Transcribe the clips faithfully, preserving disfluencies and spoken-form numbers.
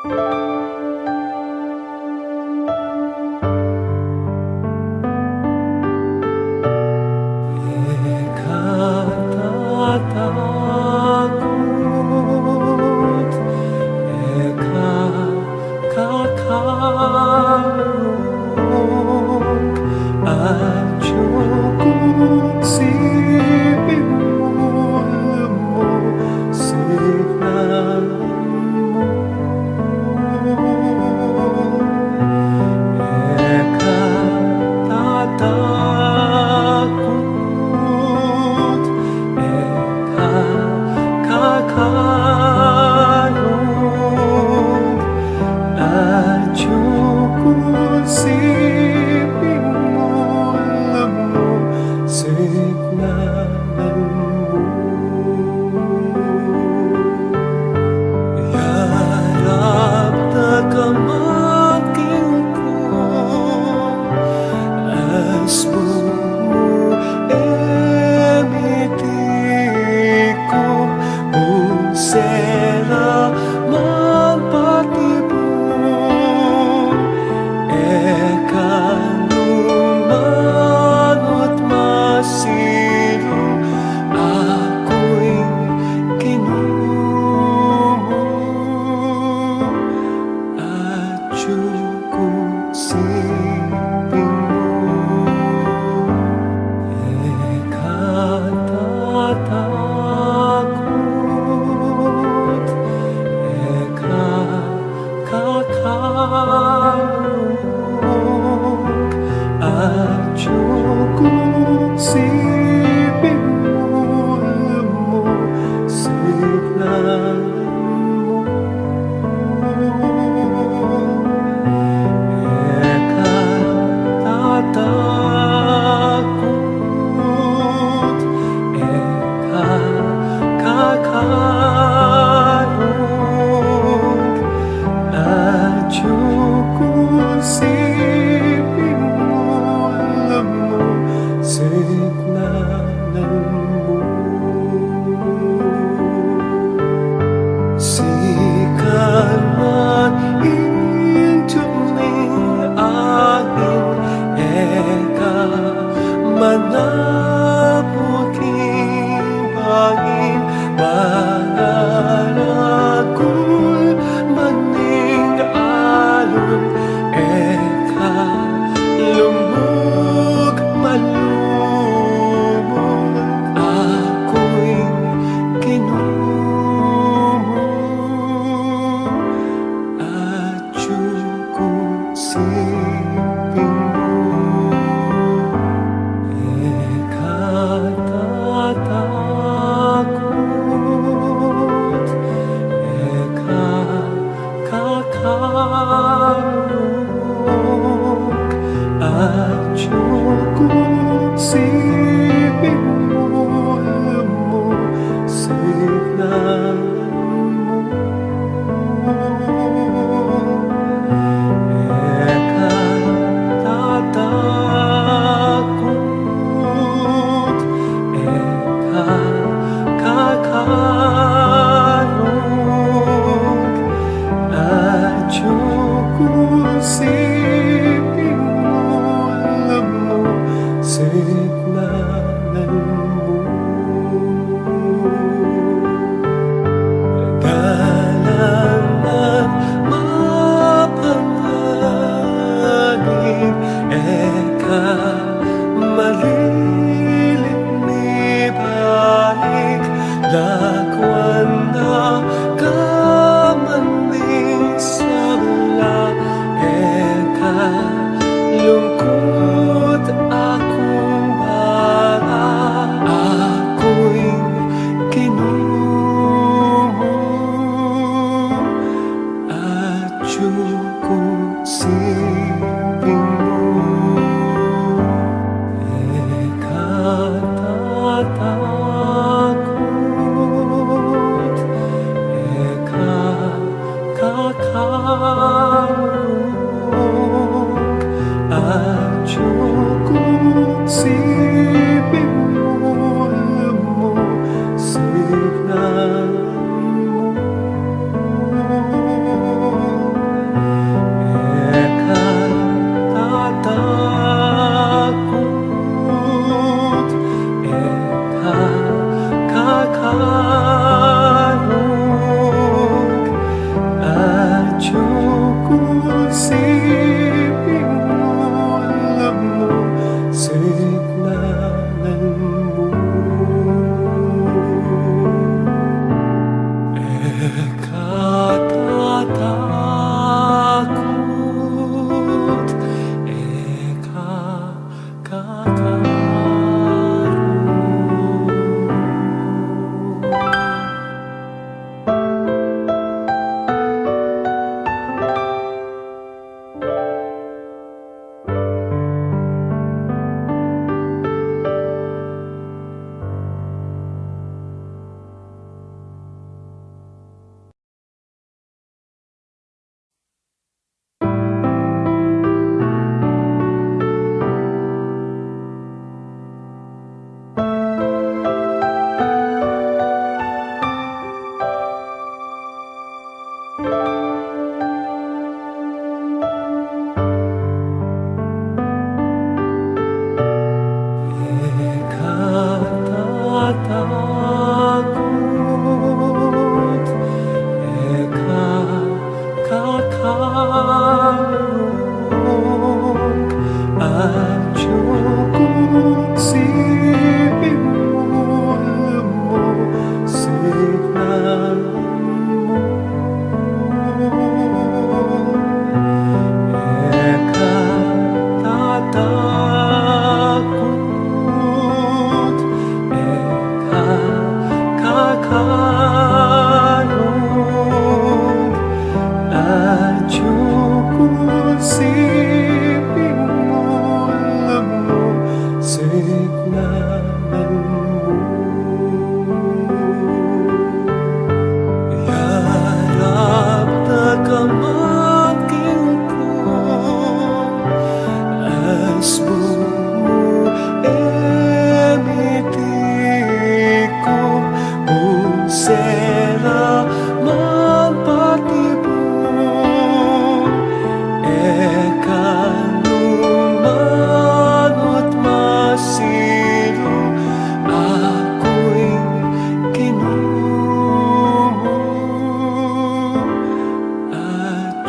E ka tatakut, e ka kakalung, atyu ku siping mu, lumusignan mu. E ka tatakut, e ka kakalung, atyu ku siping mu, lumusignan mu. Yarap na ka man king lugud, asbun mu e mitiku, ung sera man patibu, e ka nu manut masiru, aku ing Ginu mu, atyu ku siping mu. E ka tatakut, e ka kakalung, atyu ku siping mu, lumusignan mu. E ka tatakut, e ka kakalung, atyu ku siping mu, lumusignan mu. Sikan man ing duming angin, e ka manapul king bangin, mararagul man ing alun, e ka lumug malumug, aku ing Ginu mu, atyu ku siping mu. E ka tatakut, e ka kakalung, atyu ku siping mu, lumusignan mu. E ka tatakut, e ka kakalung, atyu ku siping mu, lumusignan mu. Dalan nang mapanganib, e ka malilit mibalik, lakwan na ka man ning sabla, e ka lungkut, aku ing bala, aku ing Ginu mu, atyu ku siping mu. E ka tatakut, e ka kakalung, atyu ku siping mu, lumusignan mu.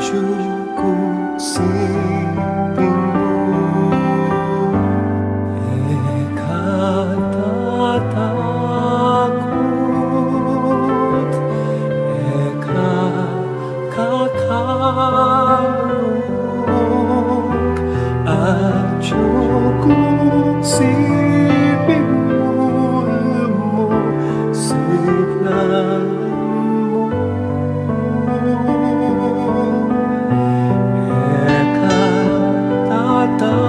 Atiu ku siping mu, e ka tatakut, e ka kakalung. Atiu ku siping mu, lumusignan mu. E ka tatakut,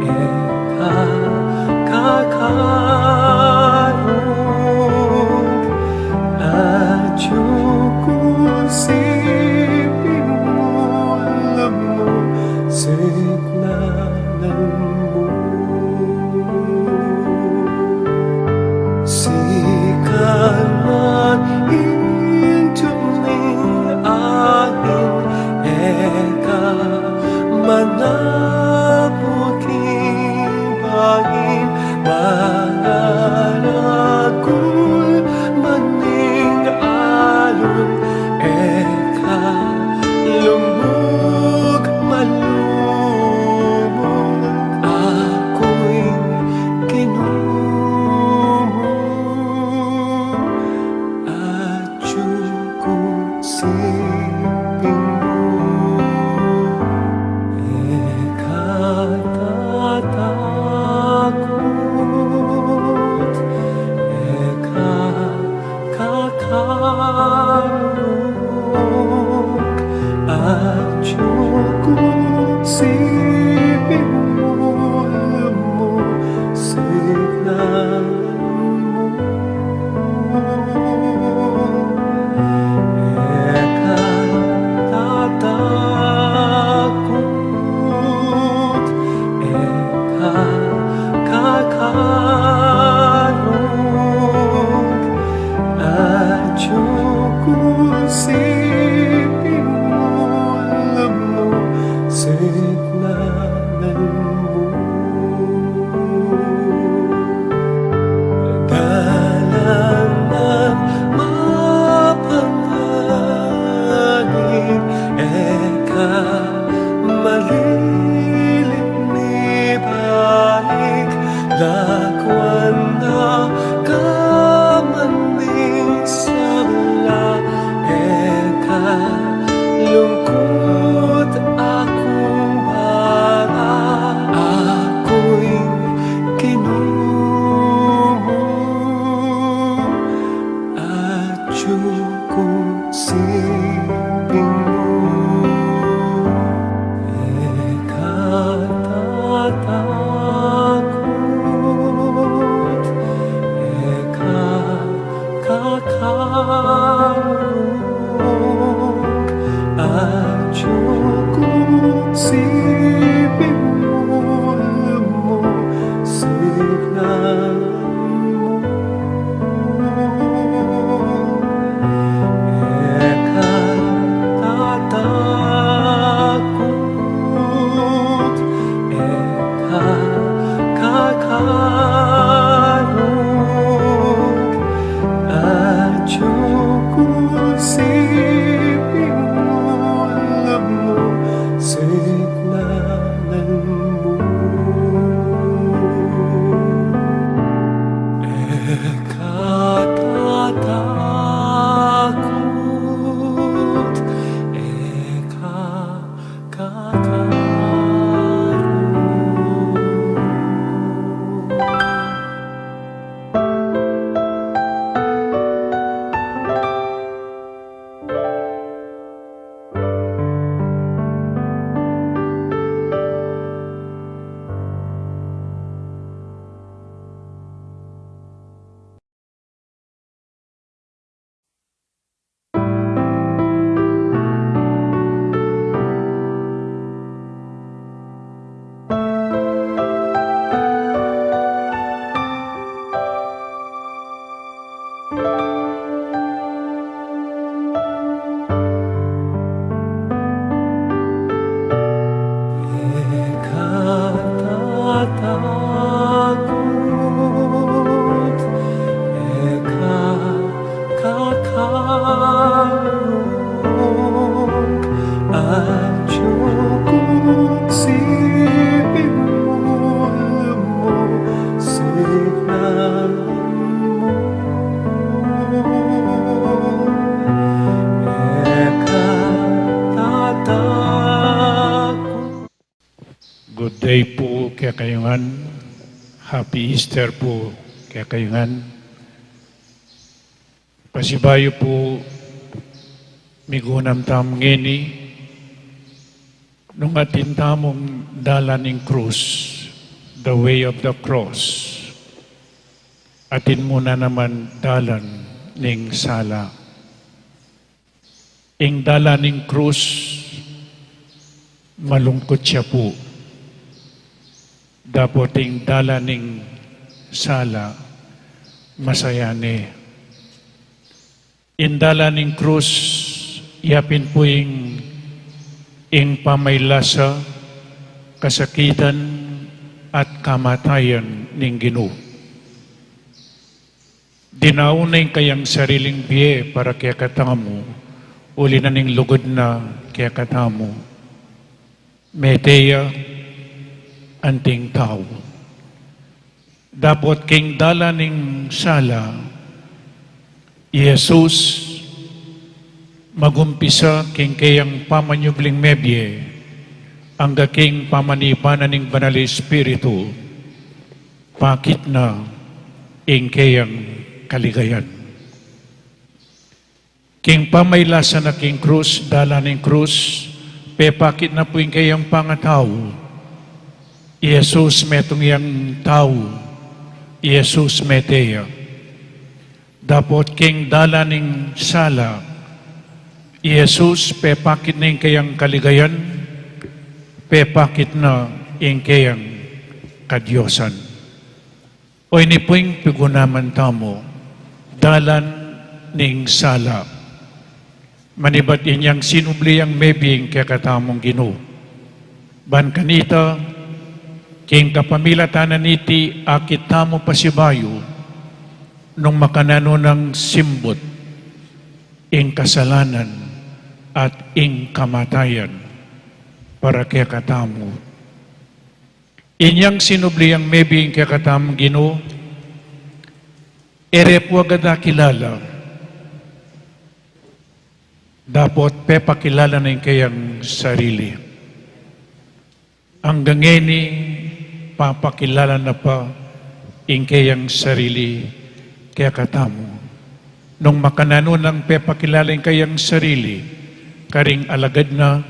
e ka kakalung. Atiu ku siping mu, lumusignan mu. Sikan man ing tuni ning angin, e ka manapuk king bangin, mangaragul man ing alung, e ka lumuk malumuk, aku ing Ginu mu. Atiu ku siping mu, e ka tatakut, e ka kakalung. Atiu ku siping mu, lumusignan mu. E ka tatakut, e ka kakalung. Atiu ku siping mu, lumusignan mu. Dalan man mapanganib, e ka malilit mibalik, lakwan na ka man ding sabla, e ka lungkut, aku bahala, aku ing Ginu mu. Atiu ku siping mu, e ka tatakut, e ka kakalung. Atiu ku siping mu, lumusignan mu. E ka tatakut, e ka kakalung. Atiu ku siping mu, lumusignan Day pu kekayu ngan, Happy Easter pu kekayu ngan. Pasibayu pu, migunam tamu ngeni, nung atin tamung dalan ning krus, the way of the cross, atin mu na naman dalan ning sala. Ing dalan ning krus, malungkut ya pu. Dapot ing dalan ning sala, masaya ne. Ing dalan ning krus, yapin pu ing, ing pamailasa, kasakitan, at kamatayan ning Ginu. Dinaun na ing kayang sariling bie para kekatamu, uli na ning lugud na kekatamu. Mete ya anting tau. Dapot king dalan ning sala, i Jesus magumpisa king keyang pamanyubling mebie, angga king pamaniban na ning Banal Espiritu, pakit na ing keyang kaligayan. King pamailasa na king krus, dalan ning krus, pepakit na pu ing keyang pangatau. I Jesus metung yang tau, i Jesus mete ya. Dapot king dalan ning sala, i Jesus pepakit na ing keyang kaligayan, pepakit na ing keyang kadiosan. O ini pu ing pigunaman tamu, dalan ning sala. Manibat inyang sinubli yang mebie ing kekatamung Ginu. Ban kanita, king kapamilatan na niti akit tamu pasibayu, nung makananu nang simbut ing kasalanan at ing kamatayan para kekatamu. Inyang sinubli yang mebie ing kekatamung Ginu, e re pu agad akilala. Dapot pepakilala na ing keyang sarili. Angga ngeni, papakilala na pa ing keyang sarili kekatamu. Nung makananu nang pepakilala ing keyang sarili karing alagad na,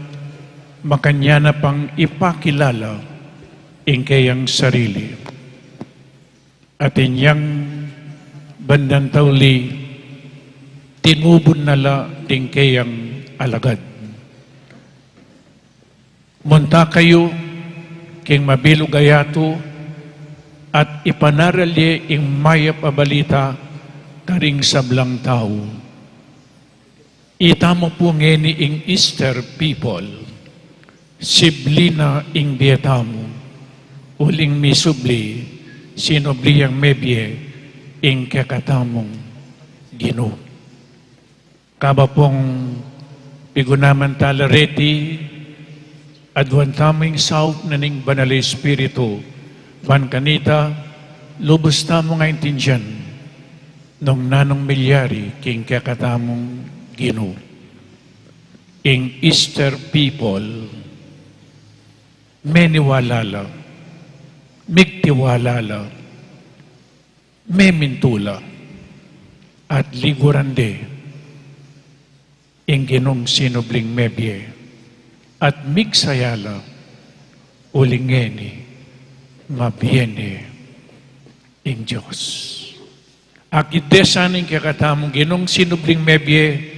makanyan na pang ipakilala ing keyang sarili. At inyang bandang tauli, tinubud na la ding keyang alagad. Munta kayu king mabilug a yatu at ipanaral ye ing mayap a balita karing sablang tau. Itamu pu ngeni ing Easter people, sibli na ing bie tamu, uling misubli, sinubli yang mebie ing kekatamung Ginu. Kaba pung pigunaman tala reti, aduan tamu ing saup na ning Banal a Espiritu, ban kanita, lubus tamu ngang aintindian nung nanung milyari king kekatamung Ginu. Ing Easter people, meniwala la, migtiwala la, memintu la, at liguran de ing Ginung sinubling mebie, at migsaya la, uling ngeni, mabie ne ing Dios. Akit de sana ing kekatamung Ginung sinubling mebie,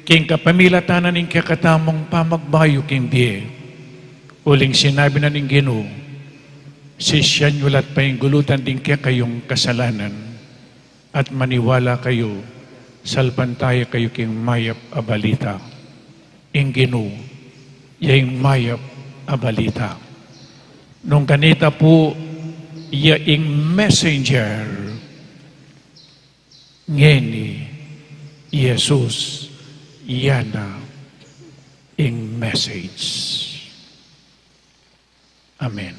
king kapamilatan na ning kekatamung pamagbayu king bie. Uling sinabi na ning Ginu, sisian yu la't paingulutan ding kekayung kasalanan, at maniwala kayu, salpantaya kayu king mayap a balita. Ing Ginu, ya ing mayap a balita. Nung kanita pu, ya ing messenger, ngeni, i Jesus, ya na ing message. Amen.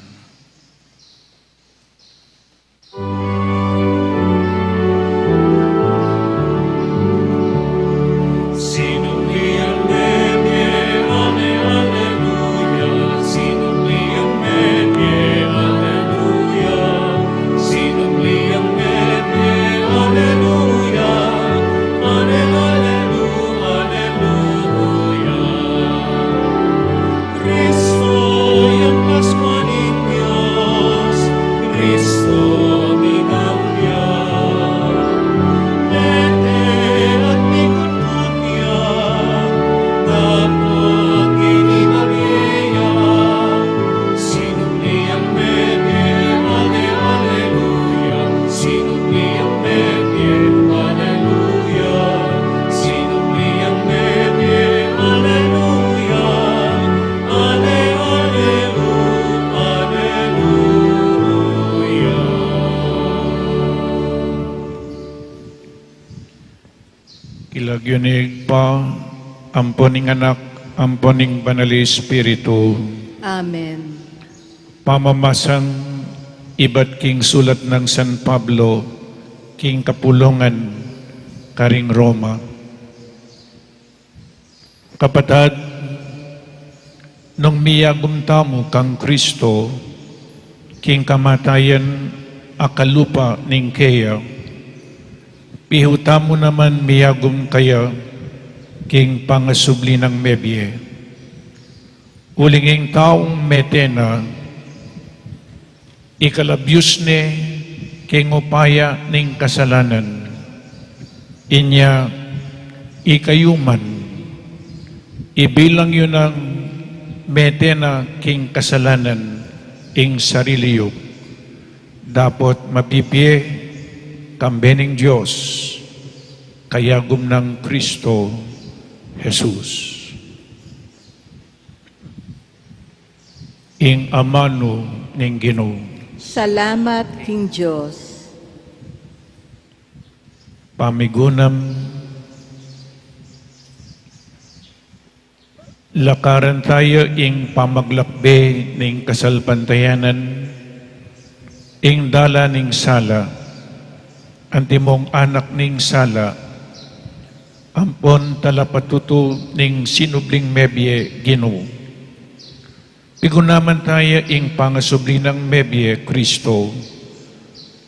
Lagyu ning Ibpa, ampon ning Anak, ampon ning Banal a Espiritu. Amen. Pamamasang ibat king sulat nang San Pablo king kapulungan karing Roma. Kapatad, nung miyagum tamu kang Kristo king kamatayan a kalupa ning keya, pihu tamu naman miyagum kaya king pangasubli nang mebie. Uling ing taung mete na, ikalabius ne king upaya ning kasalanan. Inya ikayu man, ibilang yu nang mete na king kasalanan ing sarili yu, dapot mapipie kambe ning Dios kayagum nang Kristo Jesus. Ing amanu ning Ginu. Salamat king Dios. Pamigunam, lakaran taya ing pamaglakbe ning kasalpantayanan, ing dalan ning sala, antimong anak ning sala, ampon talapatutu ning sinubling mebie Ginu. Pigunaman taya ing pangasubli nang mebie Kristo,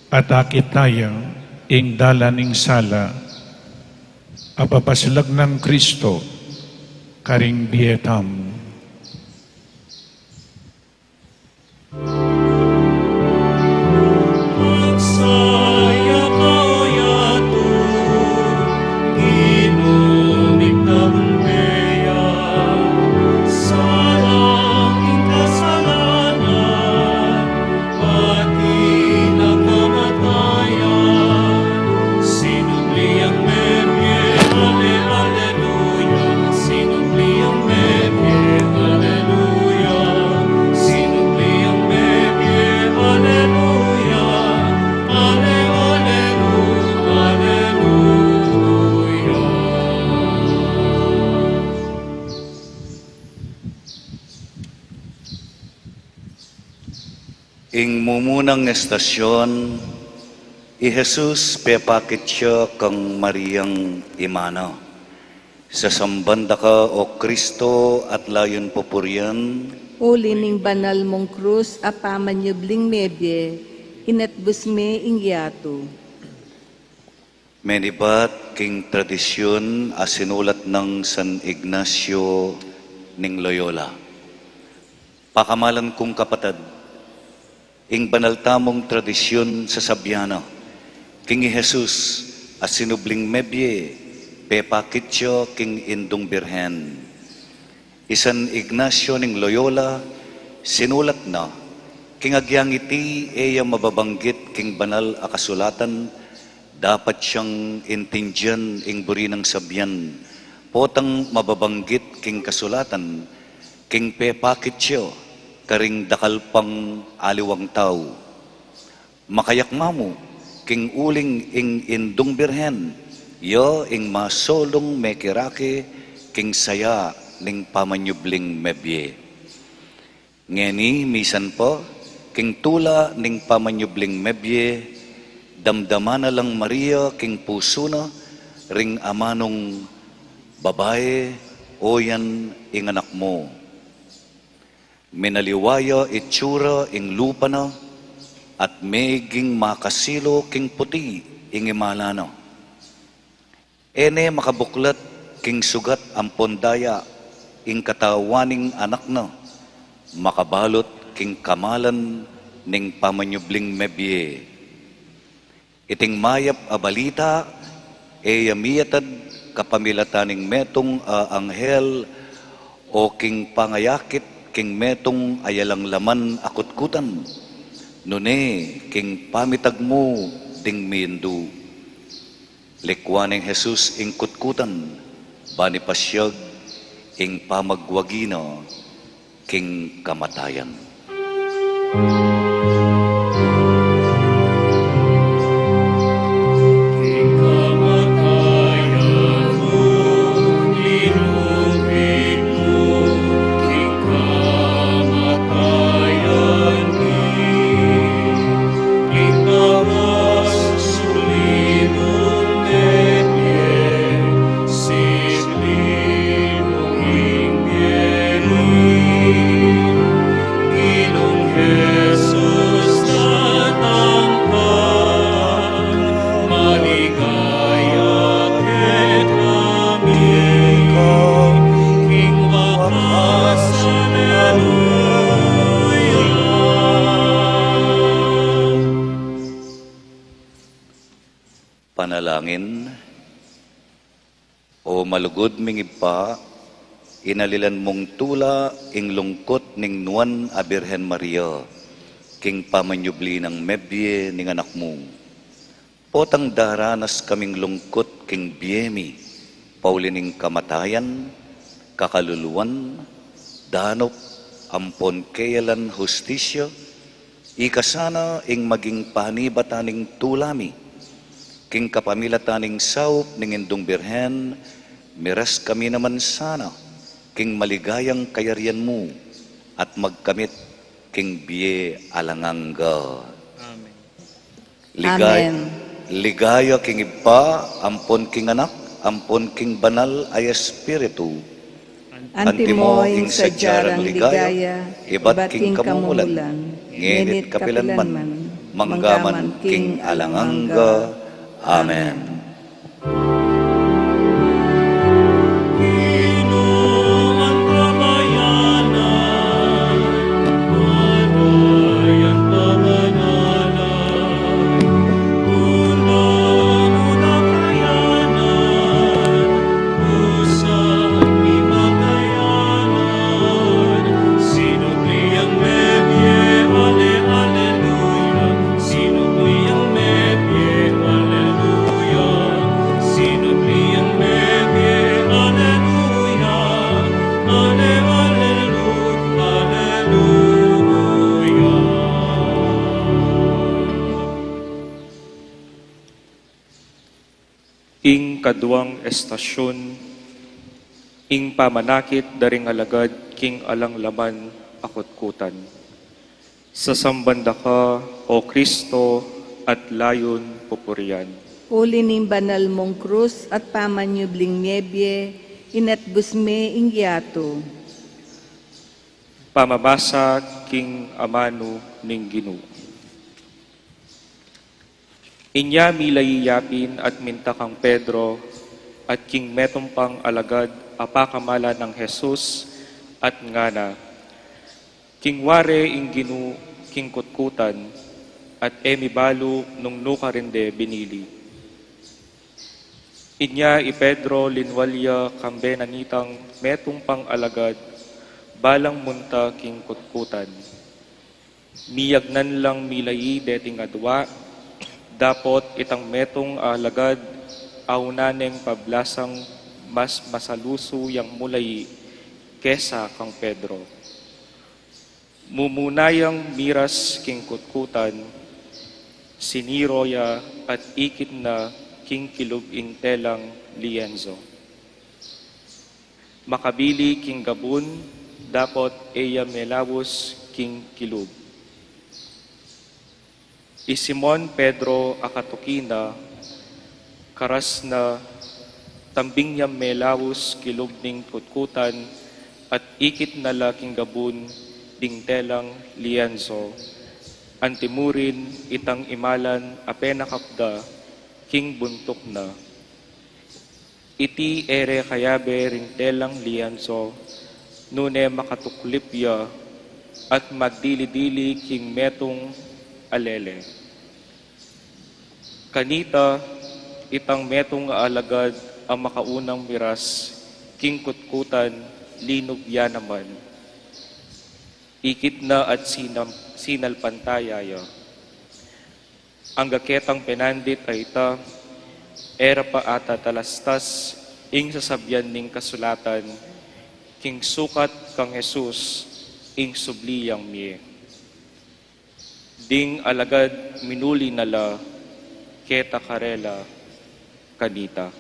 at akit taya ing dalan ning sala a papaslag nang Kristo karing bie tamu. Ing mumunang estasyon, i Jesus pepakit ya kang Mariang ima na. Sasamban da ka, O Kristo, at layun pupurian. Uli ning banal mung krus a pamanyubling mebie, inatbus me ing yatu. Menibat king tradisyun a sinulat nang San Ignacio ning Loyola. Pakamalan kung kapatad, ing banal tamung tradisyun sasabian na, king i Jesus a sinubling mebie, pepakit ya king Indung Birhen. I San Ignacio ning Loyola, sinulat na, king agyang iti e ya mababanggit king banal a kasulatan, dapat yang intindian ing buri nang sabian, potang mababanggit king kasulatan, king pepakit ya karing dakal pang aliwang tau. Makayak mamu, king uling ing Indung Birhen, ya ing masolung mekirake king saya ning pamanyubling mebie. Ngeni misan pa, king tula ning pamanyubling mebie, damdaman na lang Maria king pusu na ring amanung babai, o yan ing anak mu. Minaliwa ya itsura ing lupa na, at meging makasilu king puti ing imala na. E ne makabuklat king sugat ampon daya ing katawan ning anak na, makabalut king kamalan ning pamanyubling mebie. Iting mayap a balita, e ya miyatad kapamilatan ning metung a anghel o king pangayakit king metung a yalang laman a kutkutan, nune king pamitag mu ding mindu. Likwan nang Jesus ing kutkutan, ban ipasyag ing pamagwagi na king kamatayan. King kamatayan mu Manalangin. O malugud ming Ibpa, inalilan mung tula ing lungkut ning Nuan a Birhen Maria king pamanyubli nang mebie ning Anak mu. Potang daranas kaming lungkut king bie mi, pauli ning kamatayan, kakaluluan, danup, ampon keyalan hustisya, ika sana ing maging panibatan ning tula mi. King kapamilatan ning saup ning Indung Birhen, miras kami naman sana king maligayang kayarian mu at magkamit king bie alang angga. Amen. Ligay-, Amen. Ligaya king Ibpa, ampon king Anak, ampon king Banal a Espiritu. Antimo ing sadya rang ligaya, ibat king kamumulan, ngeni at kapilanman, manggaman king alang angga. Amen. Ing kaduang estasyun, ing pamanakit da ring alagad king alang laman a kutkutan. Sasamban da ka, O Kristo, at layun pupurian. Uli ning banal mung krus at pamanyubling mebie, inatbus me ing yatu. Pamamasa king amanu ning Ginu. Inya milai ya pin at minta kang Pedro at king metung pang alagad a pakamalan nang Jesus at ngana, King wari ing Ginu king kutkutan, at e mi balu nung nukarin de binili. Inya i Pedro linwal ya kambe na nitang metung pang alagad balang munta king kutkutan. Miyagnan lang milai deting adua, dapot itang metung a alagad aunan neng pablasang mas masalusu yang mulai kesa kang Pedro. Mumuna yang miras king kutkutan, siniro ya at ikit na king kilub ing telang lienzo. Makabili king gabun, dapot e ya melawus king kilub. I Simon Pedro a katuki na, karas na, tambing yang melawus kilub ning kutkutan, at ikit na la king gabun ding telang lienzo, antimurin itang imalan a penakap da king buntuk na. Iti e re kayabe ring telang lienzo, nune makatuklip ya at magdili-dili king metung a lele. Kanita, itang metung a alagad a makaunang miras king kutkutan linub ya naman. Ikit na at sinam-, sinalpantaya ya. Angga ketang penandit a ita, e ra pa ata talastas ing sasabian ning kasulatan king sukat kang Jesus ing subli yang mie. Ding alagad minuli na la keta karela kanita.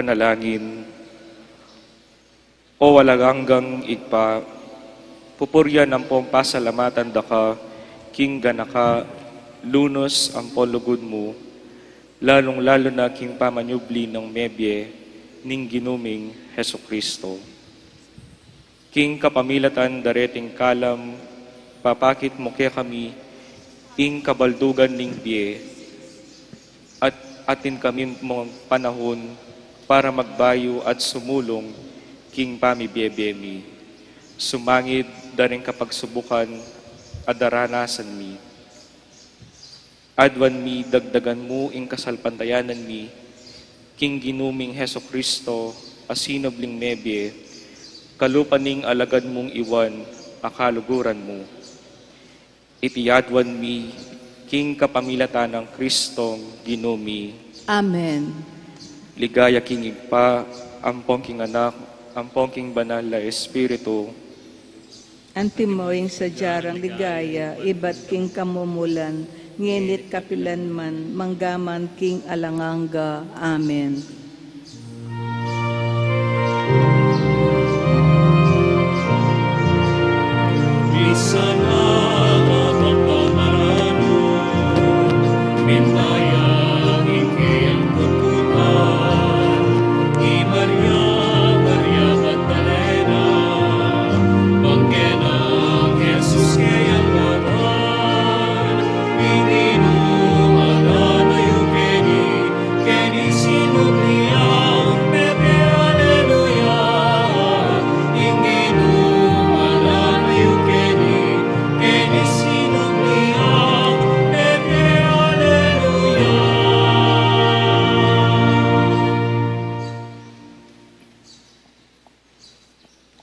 Panalangin. O alang anggang Ibpa, pupurian ampong pasalamatan da ka king ganaka, lunus ampong lugud mu, lalung-lalu na king pamanyubli nang mebie ning Ginu ming Jesucristo. King kapamilatan dareting kalam, papakit mu kekami ing kabaldugan ning bie, at atin kami mong panahun para magbayu at sumulung king pamibie-bie mi, sumangid da ring kapagsubukan a daranasan mi. Aduan mi dagdagan mu ing kasalpantayanan mi king Ginu ming Jesucristo, a sinubling mebie, kalupa ning alagad mung i Juan a kaluguran mu. Iti aduan mi king kapamilatan nang Cristong Ginu mi. Amen. Ligaya king Ibpa, ampong king Anak, ampong king Banal a Espiritu. Antimo ing sadya rang ligaya ibat king kamumulan, ngeni't kapilan man, manggaman king alang angga. Amen.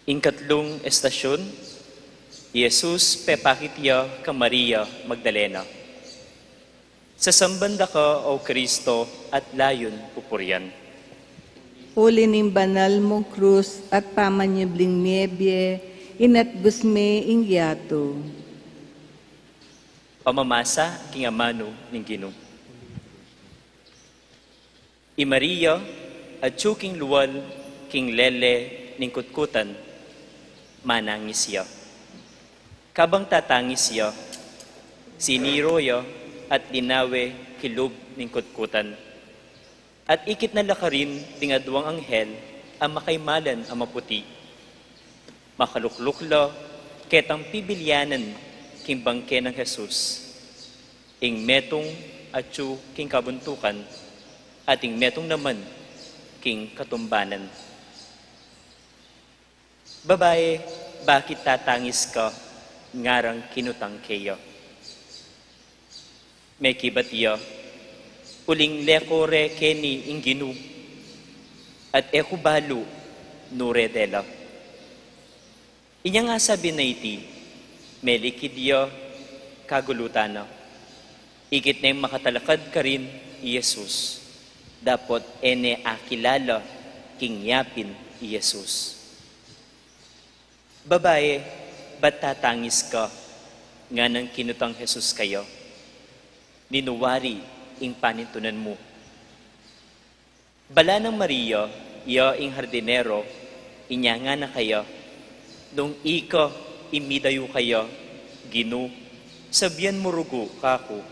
Ing katlung estasyun, i Jesus pepakit ya kang Maria Magdalena. Sasamban da ka, O Kristo, at layun pupurian. Uli ning banal mung krus at pamanyubling mebie, inatbus me ing yatu. Pamamasa king amanu ning Ginu. I Maria, atsu king lual king lele ning kutkutan, manangis ya. Kabang tatangis ya, siniro ya at linawe kilub ning kutkutan. At ikit na la karin ding aduang anghel a makaimalan a maputi. Makalukluk la ketang pibilyanan king bangke nang Jesus. Ing metung atsu king kabuntukan, at ing metung naman king katumbanan. Babae, bakit tatangis ka? Ngarang kinutang keya. Mekibat ya, uling leko re keni ing Ginu, at e ku balu nu re dela. Inyang asabi na iti, melikid ya kagulutan na. Ikit neng makatalakad karin i Jesus, dapot e ne akilala king yapin i Jesus. Babae, bat tatangis ka? Nganang kinutang Jesus keya. Ninu wari ing panintunan mu? Bala nang Maria, iya ing hardinero, inya ngana keya, nung ika imidayu keya, Ginu, sabian mu rugu kaku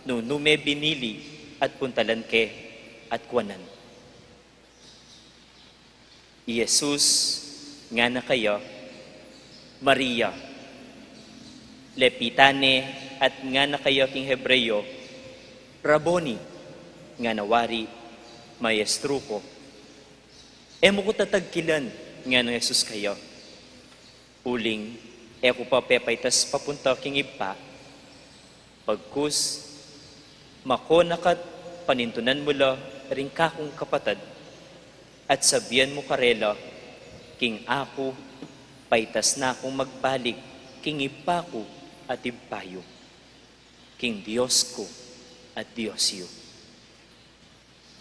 nung nanu me binili at puntalan ke at kuanan. I Jesus ngana keya, Maria. Lepitan ne at ngana keya king Hebreo, Rabboni, ngana wari, Maestro ku. E mu ku tatagkilan, nganang Jesus keya. Uling e ku pa pepaitas papunta king Ibpa. Bagkus, mako na ka't panintunan mu la ring kakung kapatad, at sabian mu karela, king aku, paitas na kung magbalik king Ibpa ku at Ibpa yu, king Dios ku at Dios yu.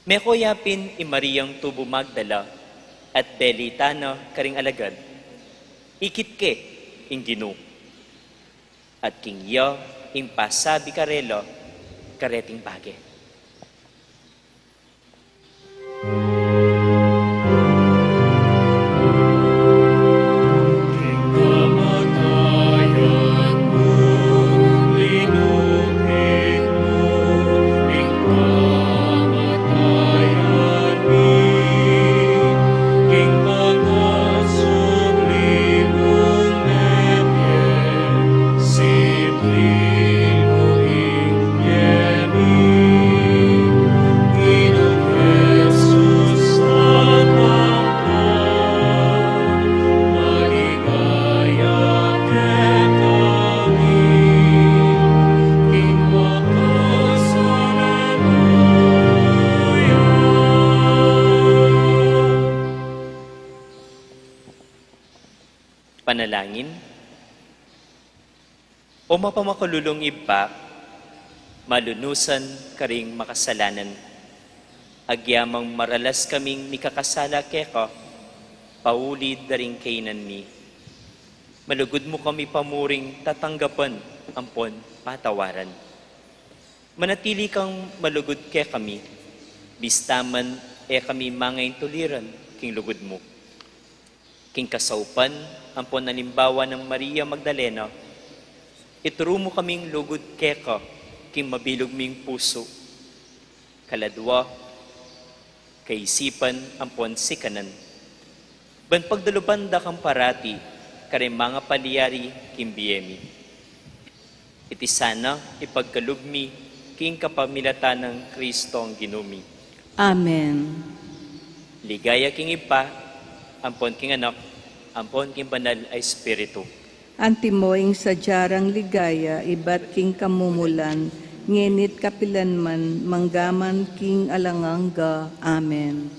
Meko ya pin i Mariang tubu Magdala at belitan na karing alagad, ikit ke ing Ginu. At king iya ing pasabi karela kareting bage. O mapamakalulung Ibpa, malunusan karing makasalanan. Agyamang maralas kaming mikakasala keka, pauli da ring kainan mi. Malugud mu kami pamuring tatanggapan ampon patawaran. Manatili kang malugud kekami, bista man e kami mangaintuliran king lugud mu. King kasaupan ampon alimbawa nang Maria Magdalena, ituru mu kaming lugud keka king mabilug ming pusu, kaladwa, kaisipan ampon sikanan. Ban pagdaluban da kang parati karing mangapalyari king bie mi. Iti sana ipagkalub mi king kapamilatan nang Kristong Ginu mi. Amen. Ligaya king Ibpa, ampon king Anak, ampon king Banal a Espiritu. Antimo ing sadya rang ligaya ibat king kamumulan, ngeni't kapilan man, manggaman king alang angga. Amen.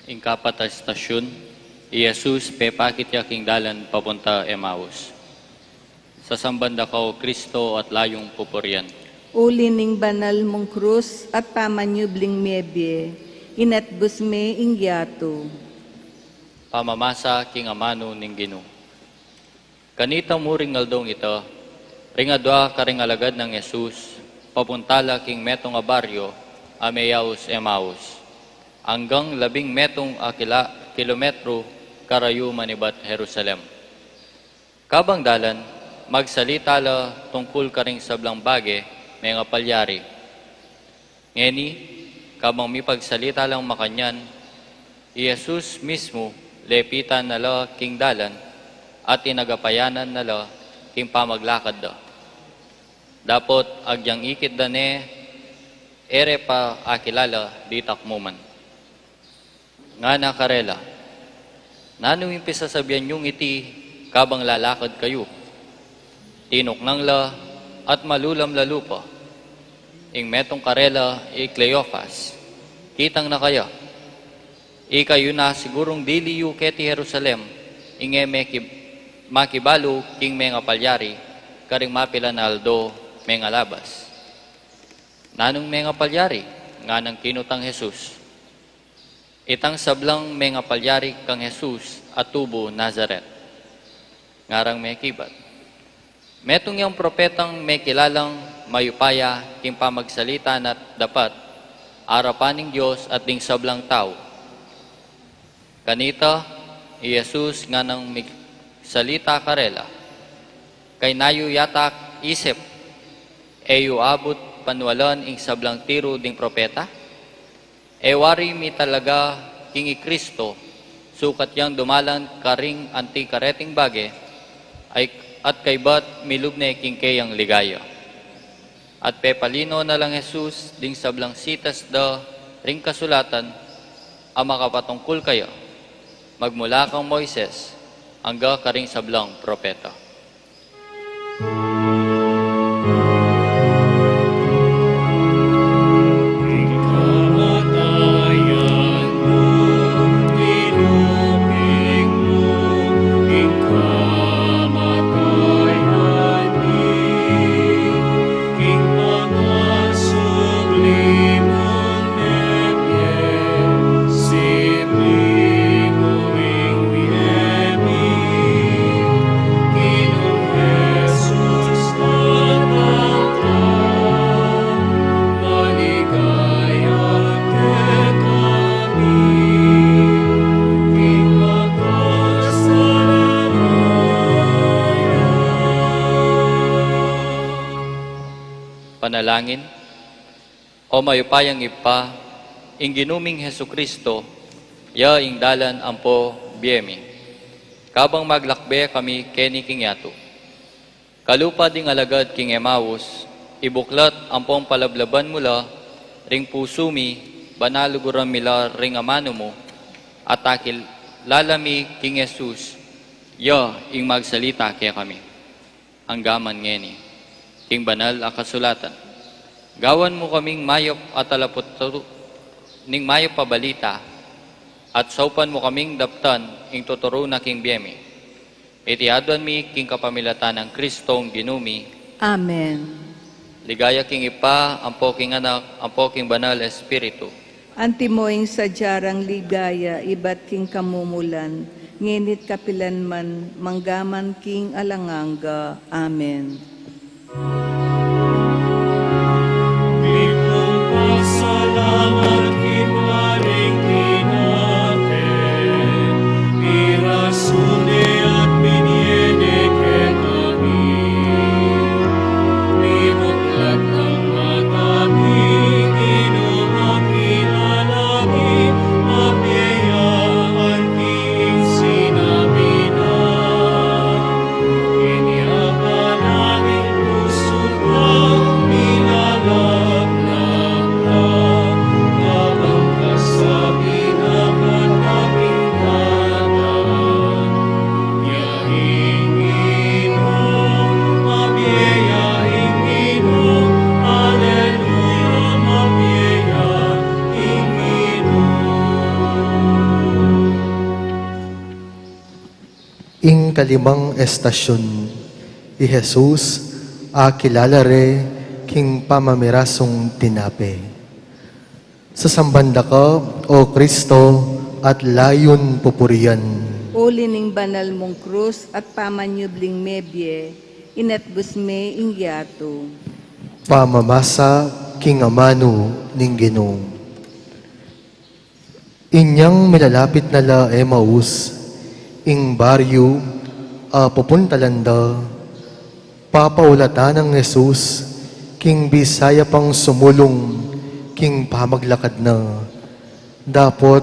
Ing kapat a istasyun, i Jesus pepakit ya king dalan papunta Emmaus. Sasamban da ka, O Kristo, at layung pupurian. Uli ning banal mung krus at pamanyubling mebie, inatbus me ing yatu. Pamamasa king amanu ning Ginu. Kanita mu ring aldong ita, ring adua karing alagad nang Jesus, papunta la king metung a baryo a meyaus Emmaus, anggang labing metung a kila-, kilometru karayu manibat Jerusalem. Kabang dalan, magsalita la tungkul karing sablang bage mengapalyari. Ngeni, kabang mipagsalita lang makanyan, i Jesus mismu lepitan na la king dalan at inagapayanan na la king pamaglakad da. Dapot agyang ikit da ne, e re pa akilala ditak mu man. Ngana karela, "Nanu ing pisasabian yung iti kabang lalakad kayu?" Tinuknang la at malulam la lupa. Ing metung karela i Cleofas, "Kitang na kaya? Ikayu na sigurung dili yu keti Jerusalem ing e meki-, makibalu king mengapalyari karing mapilan a aldo mengalabas." "Nanung mengapalyari?" nganang kinutang Jesus. "Itang sablang mengapalyari kang Jesus a tubu Nazaret," ngarang mekibat. "Metung yang propetang mekilalang mayupaya king pamagsalita na't dapat arapan ning Dios at ding sablang tau." Kanita, i Jesus nganang migsalita karela, "Kaynayu yatak isip, e yu abut panwalan ing sablang tiru ding propeta? E wari mi talaga king i Kristo, sukat yang dumalan karing anti kareting bage, ay, at kaybat milub ne king keyang ligaya." At pepalino na lang Jesus ding sablang sitas da ring kasulatan a makapatungkul kaya, magmula kang Moises angga karing sablang propeta. Langin. O mayupayang Ibpa, ing Ginu ming Jesucristo, ya ing dalan ampo bie mi. Kabang maglakbe kami keni king yatu, kalupa ding alagad king Emaus, ibuklat ampong palablaban mu la ring pusu mi, ban aluguran mi la ring amanu mu, at akilala mi king Jesus, ya ing magsalita kekami. Anggaman ngeni, king banal a kasulatan, gawan mu kaming mayap a talaputuru ning mayap a balita, at saupan mu kaming daptan ing tuturu na king bie mi. Iti aduan mi king kapamilatan nang Kristong Ginu mi. Amen. Ligaya king Ibpa, ampo king Anak, ampo king Banal Espiritu. Antimo ing sadya rang ligaya ibat king kamumulan, ngeni't kapilan man, manggaman king alang angga. Amen. Mipasalamat kita ring tinape, pirasu ne at binie ne kekami. Mibuklat ang mata mi, Ginu, makilala mi, mabie ya anti ing sinabi na. Inya panagin pusu kang milalaplang na, kabang kasabi na kataking tata. Ya ing Ginu, mabie ya ing Ginu, aleluya, mabie ya ing Ginu. Ing kalimang estasyun, i Jesus, akilala re king pamamirasung tinape. Sasamban da ka, O Kristo, at layun pupurian. Uli ning banal mung krus at pamanyubling mebie, inatbus me ing yatu. Pamamasa king amanu ning Ginu. Inyang milalapit na la Emaus, ing baryu a pupuntalan da, papaulatan nang Jesus king bisa ya pang sumulung king pamaglakad na. Dapot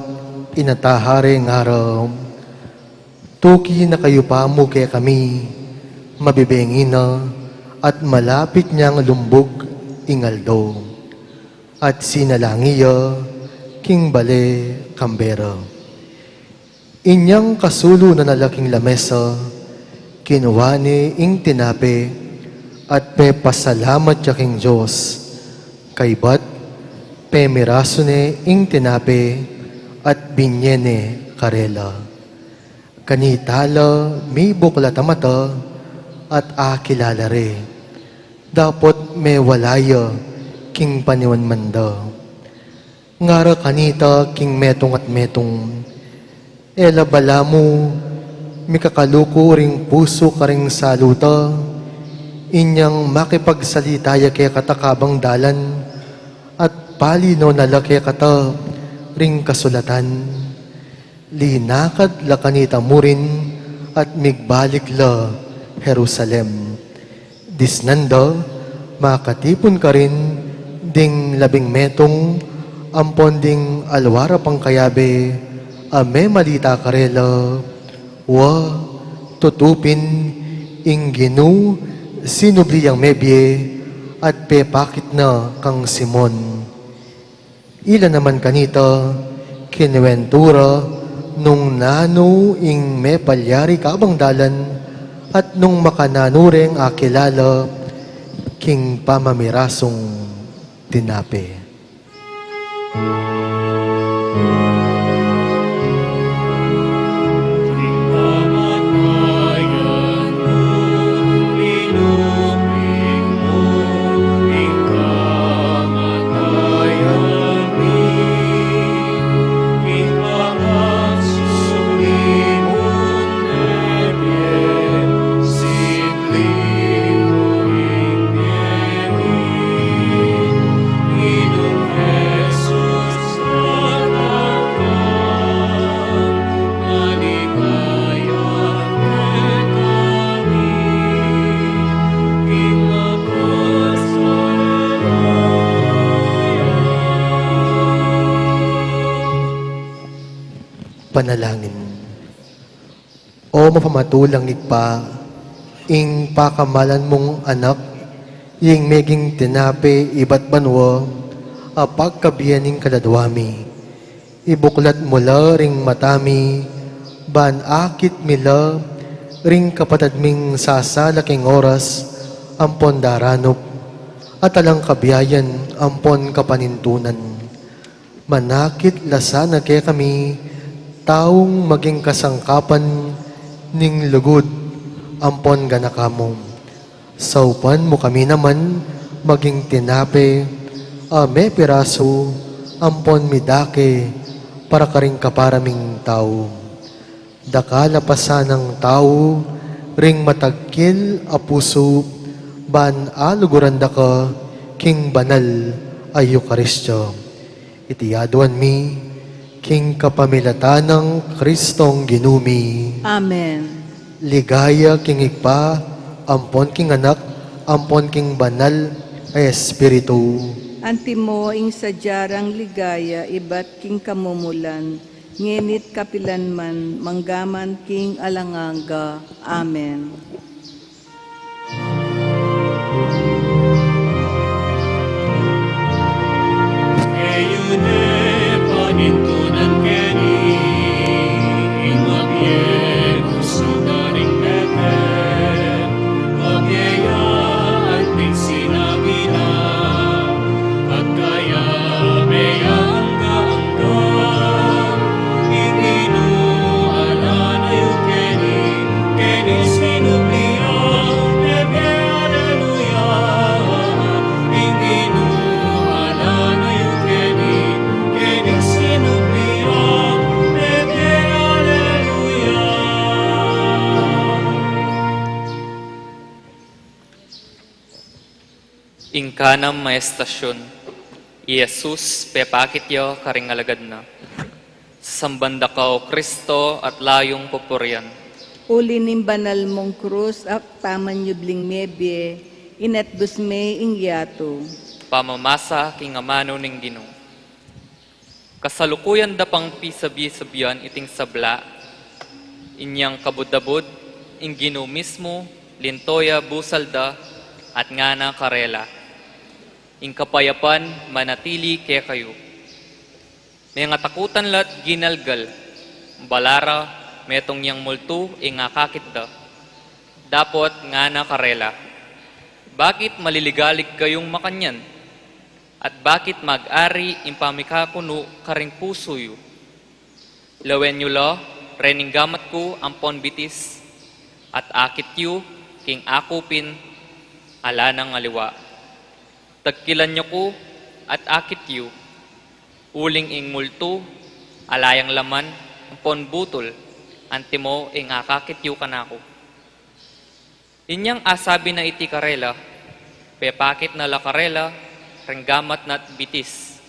inataha re ngara, Tuki na kayu pa mu kekami, mabibengi na, at malapit nang lumbug ing aldo. At sinalangi ya king bale kambe ra. Inyang kasulu na na la king lamesa, kinua ne ing tinape, at pepasalamat ya king Dios, kaybat pemirasu ne ing tinape, at binie ne karela. Kanita la mibuklat a mata at akilala re, dapot mewala ya king paniwanwan da. Ngara kanita king metung at metung, E la balamu mikakaluku ring pusu karing salu ta? Inyang makipagsalita ya kekata kabang dalan, at palino na la kekata ring kasulatan. Linakad la kanita murin at migbalik la Jerusalem. Disnan da, makatipun karin ding labing metung ampon ding alwara pang kayabe a memalita karela, Wa, tutu pin ing Ginu sinubli yang mebie at pepakit na kang Simon. Ila naman kanita kinuwentu ra nung nanu ing mepalyari kabang dalan at nung makananu reng akilala king pamamirasung tinape. Panalangin. O mapamatulang Ibpa, ing pakamalan mung Anak, ing meging tinape ibat banua, a pagkabian ning kaladua mi. Ibuklat mu la ring mata mi, ban akit mi la ring kapatad ming sasala king oras ampon daranup, at alang kabiayan ampon kapanintunan. Manakit la sana kekami, taung maging kasangkapan ning lugud ampon ganaka mu. Saupan mu kami naman maging tinape, a mepirasu ampon midake para karing kapara ming tau. Dakal a pasanang tau ring matagkil a pusu, ban aluguran da ka king banal a Eukaristia. Iti aduan mi king kapamilatan nang Kristong Ginu mi. Amen. Ligaya king Ibpa, ampon king Anak, ampon king Banal a Espiritu. Antimo ing sadya rang ligaya ibat king kamumulan, ngeni't kapilan man, manggaman king alang angga. Amen. Kayune panintunan keni, ing mabie kusang da ring pepe, mabie ya anting sinabi na, at kaya meyang kaangga, ing Ginu ala na yu keni, keni sinubli ya, mebie aleluya. Ing Ginu ala na yu keni, keni sinubli ya, mebie aleluya. Ing kanam a estasyun, i Jesus pepakit ya karing alagad na. Sasamban da ka, O Kristo, at layung pupurian. Uli ning banal mung krus at pamanyubling mebie, inatbus me ing yatu. Pamamasa king amanu ning Ginu. Kasalukuyan da pang pisabi-sabian iting sabla, inyang kabud-abud, ing Ginu mismu linto ya busal da, at ngana karela, ing kapayapan manatili kekayu. Mengatakutan la't ginalgal, bala ra metung yang multu ing akakit da. Dapot ngana karela, bakit maliligalig kayung makanyan? At bakit mag-ari ing pamikakunu karing pusu yu? Lawen yu la rening gamat ku ampon bitis, at akit yu king akupin ala nang aliwa. Tagkilan yu ku at akit yu, uling ing multu ala yang laman ampon butul, antimo ing akakit yu kanaku. Inyang asabi na iti karela, pepakit na la karela ring gamat na't bitis.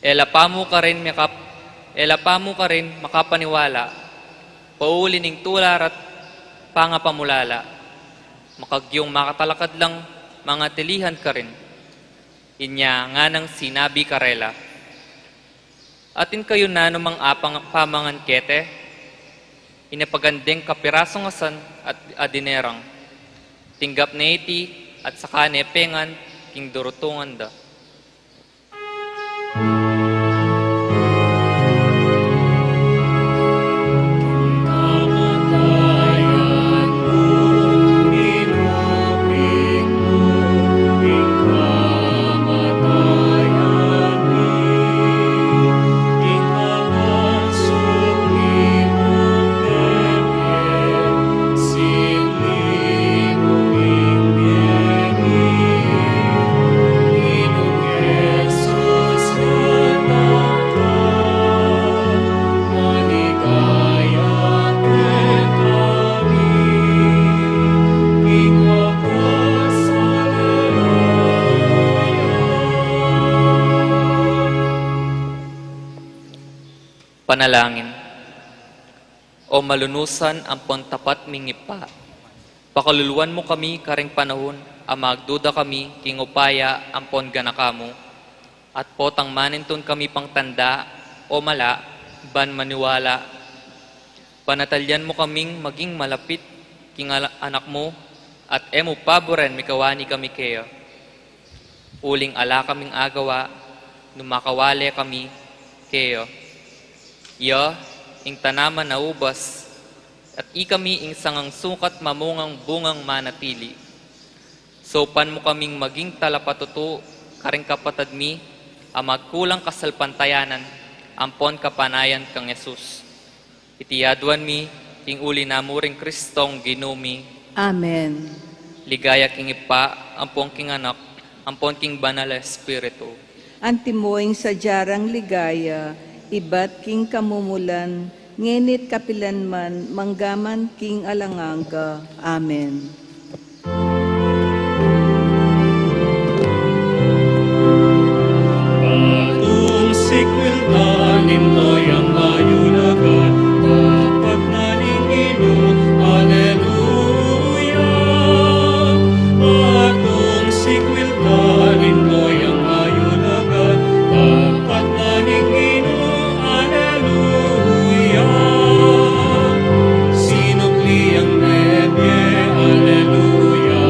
E la pa mu karin makap-, e la pa mu karin makapaniwala, pauli ning tula ra't pangapamulala. Makagyung makatalakad lang mangatilihan karin. Inya nganang sinabi karela, atin kayu nanu mang apang pamangan kete? Inapagan deng kapirasung asan at adinerang. Tinggap ne iti at saka ne pengan king durutungan da. Panalangin. O malunusan ampon tapat ming Ibpa, pakaluluan mu kami karing panahun a magduda kami king upaya ampon ganaka mu, at potang manintun kami pang tanda o mala, ban maniwala. Panatalian mu kaming maging malapit king ala-, Anak mu, at e mu paburen mikawani kami kaya. Uling ala kaming agawa, nung makawale kami kaya. Iya ing tanaman a ubas, at ikami ing sangang sukat mamungang bungang manatili. Saupan mu kaming maging talapatutu karing kapatad mi a magkulang kasalpantayanan ampon kapanayan kang Jesus. Iti aduan mi king uli na mu ring Kristong Ginu mi. Amen. Ligaya king Ibpa, ampon king Anak, ampon king Banal a Espiritu. Antimo ing sadya rang ligaya, ibat king kamumulan, ngeni't kapilan man, manggaman king alang angga. Amen. Patung sikwil tanim toyang mayulagan, tapat na ning Ginu, aleluya. Patung sikwil tanim toyang mayulagan, tapat na ning Ginu, aleluya. Sinubli yang mebie, aleluya.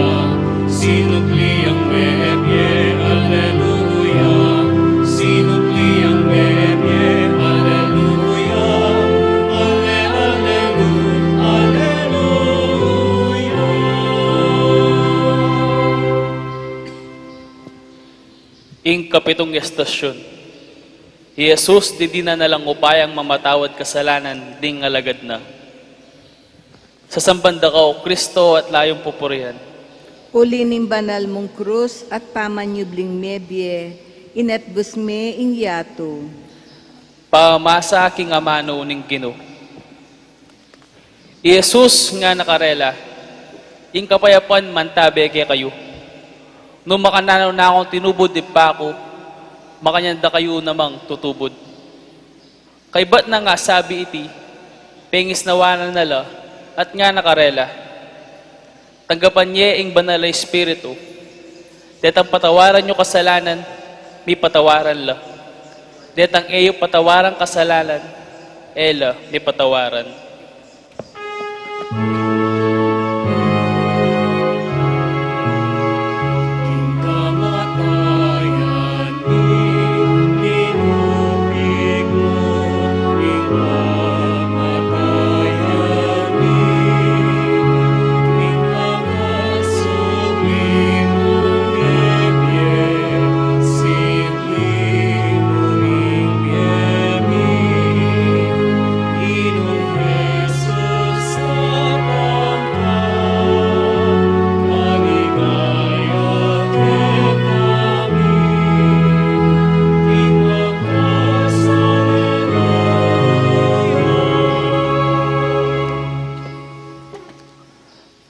Sinubli yang mebie, aleluya. Sinubli yang mebie, aleluya. Ale, alelu-, aleluya. Ing kapitung estasyun. I Jesus didinan na lang upayang mamatawad kasalanan ding alagad na. Sasamban da ka, O Kristo, at layung pupurian. Uli ning banal mung krus at pamanyubling mebie, inatbus me ing yatu. Pamasa king amanu ning Ginu. I Jesus ngana karela, ing kapayapan mantabe kekayu. Nung makananu na kung tinubud ning Ibpa ku, makanyan da kayu namang tutubud. Kaybat nang asabi iti, pengisnawan na la, at ngana karela, tanggapan ye ing Banal a Espiritu. Detang patawaran yu kasalanan, mipatawaran la. Detang e yu patawaran kasalanan, e la mipatawaran.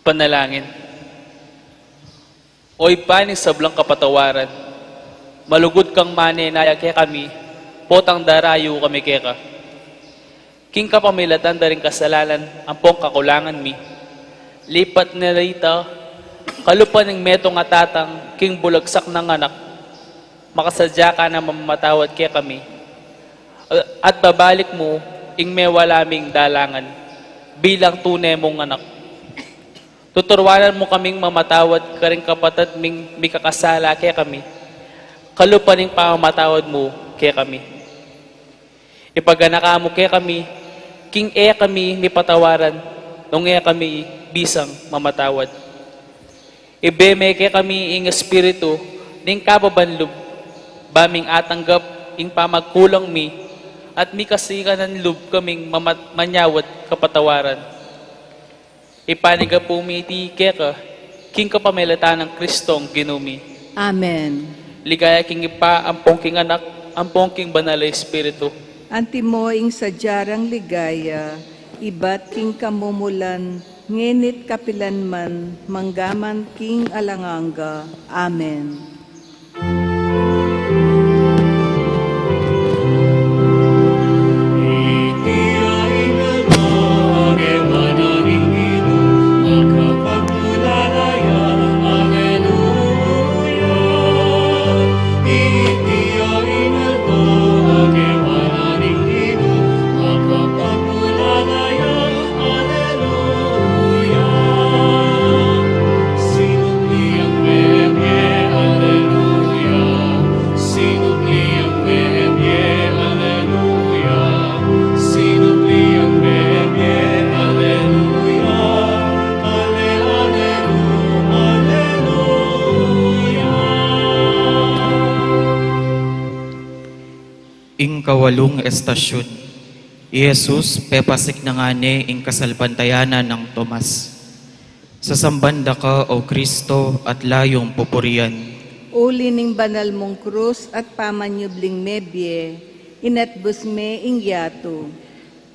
Panalangin. O Ibpa ning sablang kapatawaran, malugud kang manenaya kekami, potang darayu kami keka. King kapamilatan da ring kasalanan ampong kakulangan mi, lipat na rita, kalupa ning metung a tatang king bulagsak nang anak, makasadya ka na mamamatawad kekami, at babalik mu ing mewala ming dalangan bilang tune mung anak. Tuturuanan mu kaming mamatawad karing kapatad ming mikakasala kekami, kalupa ning pamamatawad mu kekami. Ipaganaka mu kekami, king e kami mipatawaran, nung e kami bisang mamatawad. Ibie mu kekami ing espiritu ning kababan lub, ba ming atanggap ing pamagkulang mi, at mikasikan lub kaming mamat-, manyawad kapatawaran. Ipanyawad pu mi iti keka, king kapamilatan nang Kristong Ginu mi. Amen. Ligaya king Ibpa, ampong king Anak, ampong king Banal a Espiritu. Antimo ing sadya rang ligaya, ibat king kamumulan, ngeni't kapilan man, manggaman king alang angga. Amen. Kawalung estasyun. I Jesus pepasik na ngane ing kasalpantayanan nang Tomas. Sasamban da ka, O Kristo, at layung pupurian. Uli ning banal mung krus at pamanyubling mebie, inatbus me ing yatu.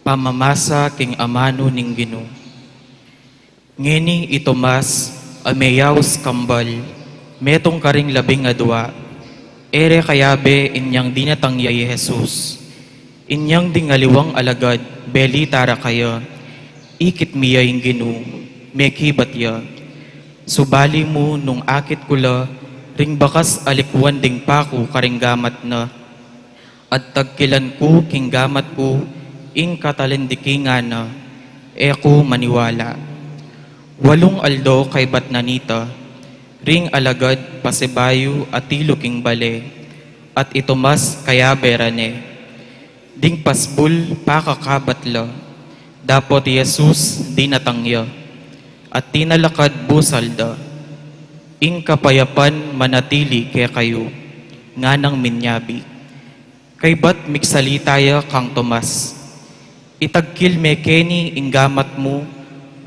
Pamamasa king amanu ning Ginu. Ngeni i Tomas, a meyaus kambal, metung karing labing adua, e re kayabe inyang dinatang ya i Jesus. Inyang ding aliwang alagad, belita ra kaya, ikit mi ya ing Ginu, mekibat ya. Subali mu nung akit ku la, ring bakas alikuan ding paku karing gamat na, at tagkilan ku king gamat ku ing katalindikingan na, e ku maniwala. Walung aldo kaybat na nita, ring alagad pasibayu atilu king bale, at i Tomas kayabe ra ne. Ding pasbul pakakabat la, dapot i Jesus dinatang ya, at tinalakad busal da. Ing kapayapan manatili kekayu, nganang minyabi. Kaybat migsalita ya kang Tomas, itagkil me keni ing gamat mu,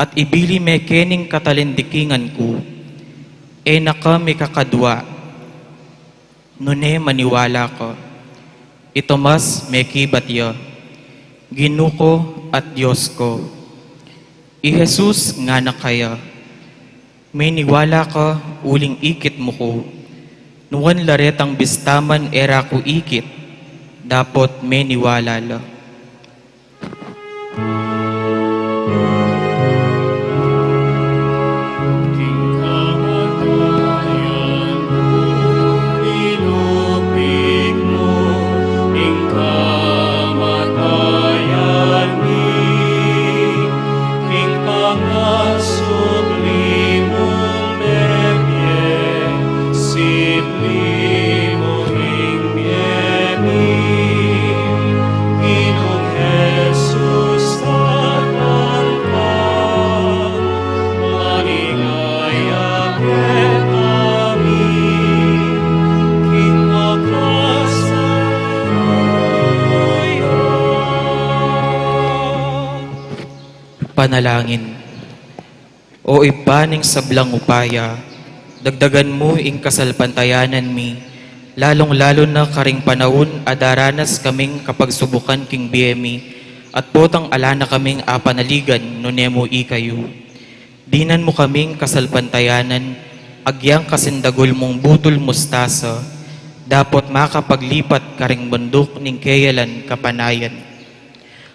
at ibili me kening katalindikingan ku. E na ka mikakadua, nune maniwala ka. I Tomas mekibat ya, Ginu ku at Dios ku. I Jesus ngana kaya, miniwala ka uling ikit mu ku. Nuan la retang bistaman e ra ku ikit, dapot miniwala la. King kamatayan mu, inupit mu, ing kamatayan mi, ing pangasubli mung mebie, sipli mu ing bie mi, Ginung Jesus, datang ka, maligaya kekami, king wakas a buhay. Panalangin. O Ibpa ning sablang upaya, dagdagan mu ing kasalpantayanan mi, lalung-lalu na karing panaun a daranas kaming kapagsubukan king bie mi, at potang ala na kaming apanaligan nune mu ikayu. Dinan mu kaming kasalpantayanan, agyang kasindagul mung butul mustasa, dapot makapaglipat karing bunduk ning keyalan kapanayan.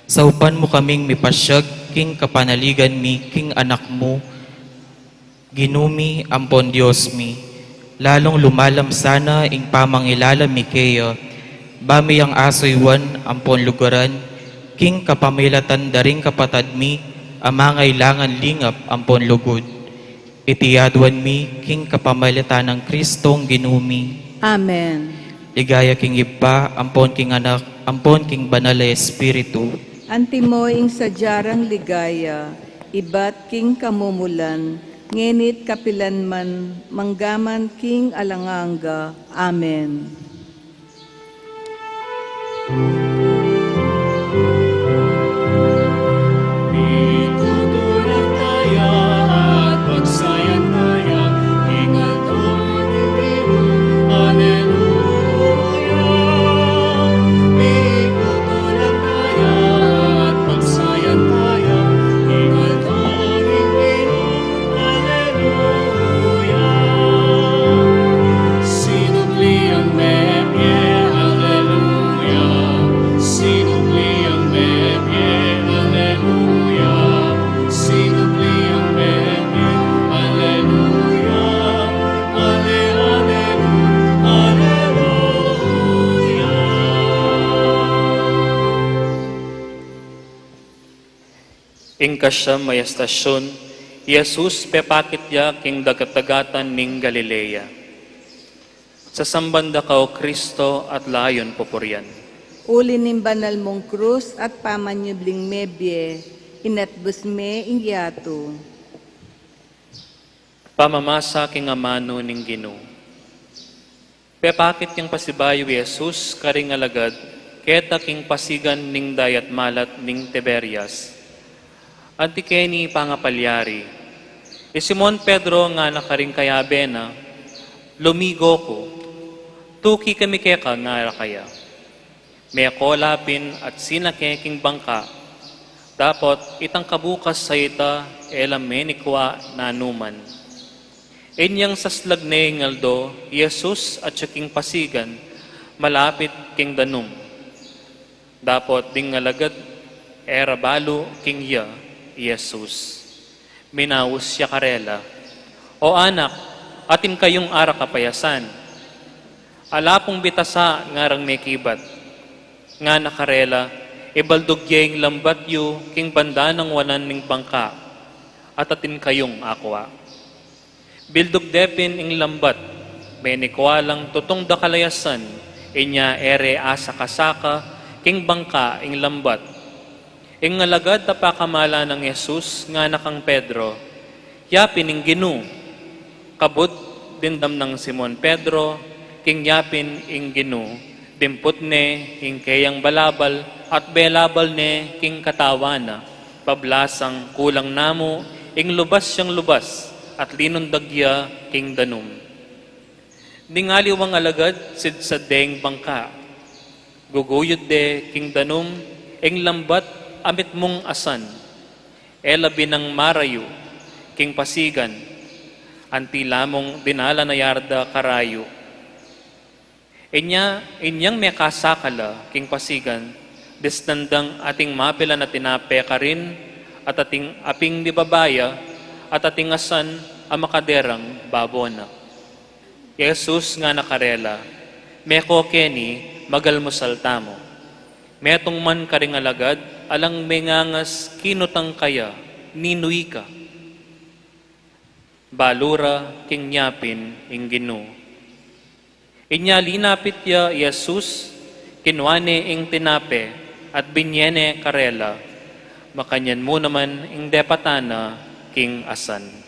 Saupan mu kaming mipasyag king kapanaligan mi king Anak mu, Ginu mi ampon Dios mi, lalung lumalam sana ing pamangilala mi keya, ba mi yang asuyuan ampon lugaran, king kapamilatan da ring kapatad mi a mangailangan lingap ampon lugud. Iti aduan mi king kapamilatan nang Kristong Ginu mi. Amen. Ligaya king Ibpa, ampon king Anak, ampon king Banal a Espiritu. Antimo ing sadya rang ligaya, ibat king kamumulan, ngeni't kapilan man, manggaman king alang angga. Amen. Mitutunan taya at pagsayan taya, ing aldo ning Ginu. Aleluya. Mitutunan taya at pagsayan taya, ing aldo ning Ginu. Aleluya. Sinubli yang mebie, aleluya. Sinubli yang mebie, aleluya. Sinubli yang mebie, aleluya. Ale, aleluya, aleluya. Ing kasyam a estasyun, i Jesus pepakit ya king dagat-dagatan ning Galilea. Sasamban da ka, O Kristo, at layun pupurian. Uli ning banal mung krus at pamanyubling mebie, inatbus me ing yatu. Pamamasa king amanu ning Ginu. Pepakit yang pasibayu i Jesus karing alagad Keta king pasigan ning dayat malat ning Tiberias. Anti keni pangapalyari. I Simon Pedro ngana karing kayabe na, "Lumigo ku, tuki kami keka," ngara kaya. Meko la pin at sinake king bangka. Dapot itang kabukas a ita, e la menikwa nanuman. Inyang saslag ne ing aldo, i Jesus atyu king pasigan, malapit king danum. Dapot ding alagad, e ra balu king iya i Jesus. Minaus ya karela, "O anak, atin kayung ara kapayasan? Ala pung bitasa ngarang mekibat." Ngana karela, "Ibaldug ye ing lambat yu king banda nang wanan ning bangka, at atin kayung akwa." Bildug de pin ing lambat, menikwa lang tutung da kalayasan, inya e re asakasaka king bangka ing lambat. Ing alagad a pakamala nang Jesus ngana kang Pedro, "Ya pin ing Ginu." Kabud dimdam nang Simon Pedro king ya pin ing Ginu, dimput ne ing keyang balabal at belabal ne king katawan na, pablasang kulang namu ing lubas yang lubas at linundag ya king danum. Ding aliwang alagad, sidsad de ing bangka. Guguyud de king danum ing lambat a mitmung asan. E la binang marayu king pasigan, anti la mung dinala na yarda karayu. Inya, inyang mekasaka la king pasigan, disnan dang ating mapilan a tinape karin, at ating aping mibaba ya, at ating asan a makaderang babo na. Jesus ngana karela, "Meko keni, magalmusal tamu." Metung man karing alagad, alang mengangas kinutang kaya, "Ninu ika?" Balu ra king ya pin ing Ginu. Inya linapit ya i Jesus, kinua ne ing tinape, at binye ne karela, makanyan mu naman ing depatan na king asan.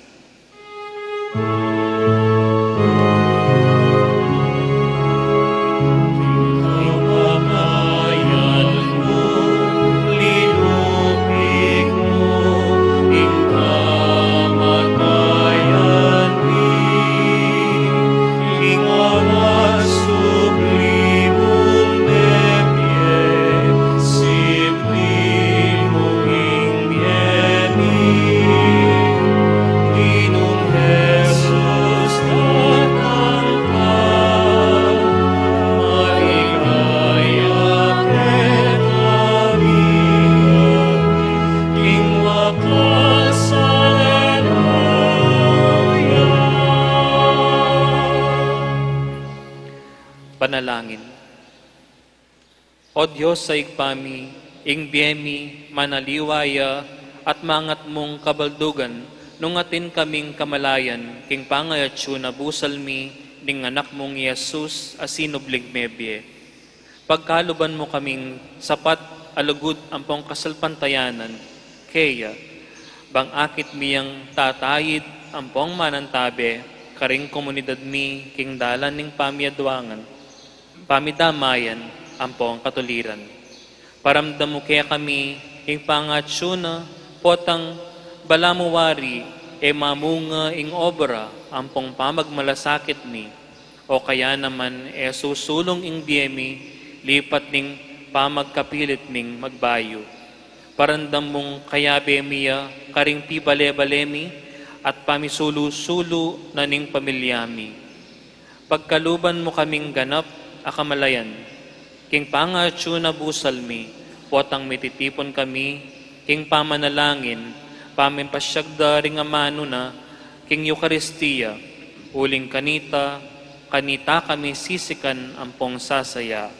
Panalangin. O Dios a Ibpa mi, ing bie mi, manaliwa ya, at mangat mung kabaldugan, nung atin kaming kamalayan, king pangayatsu na busal mi, ning anak mung i Jesus, a sinubling mebie. Pagkaluban mu kaming sapat a lugud ampong kasalpantayanan, keya, bang akit mi yang tatayid ampong manantabe, karing komunidad mi, king dalan ning pamiadwangan, pamidamayan, ampong katuliran. Paramdam mu kekami ing pangatsu na, potang balamu wari e mamunga ing obra ampong pamagmalasakit mi, o kaya naman e susulung ing bie mi lipat ning pamagkapilit ming magbayu. Paramdam mung kayabe mi ya karing pibale-bale mi at pamisulu-sulu na ning pamilya mi. Pagkaluban mu kaming ganap a kamalayan, king pangatsu na busal mi, potang mititipun kami, king pamanalangin, pamipasyag da ring amanu na, king Eukaristia, uling kanita, kanita kami sisikan ampong sasaya.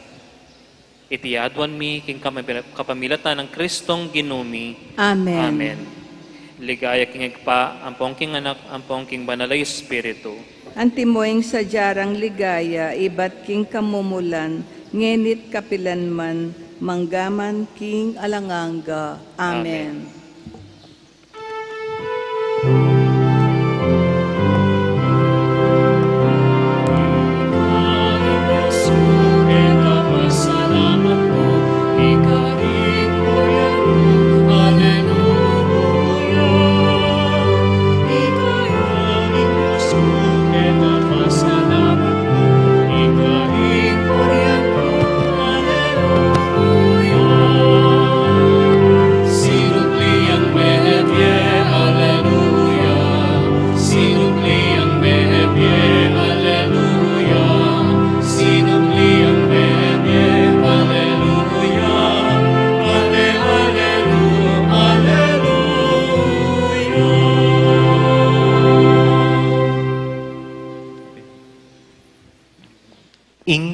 Iti aduan mi king kamamila-, kapamilatan nang Kristong Ginu mi. Amen. Amen. Ligaya king Ibpa, ampong king Anak, ampong king Banal a Espiritu. Antimo ing sadya rang ligaya, ibat king kamumulan, ngeni't kapilan man, manggaman king alang angga. Amen. Amen.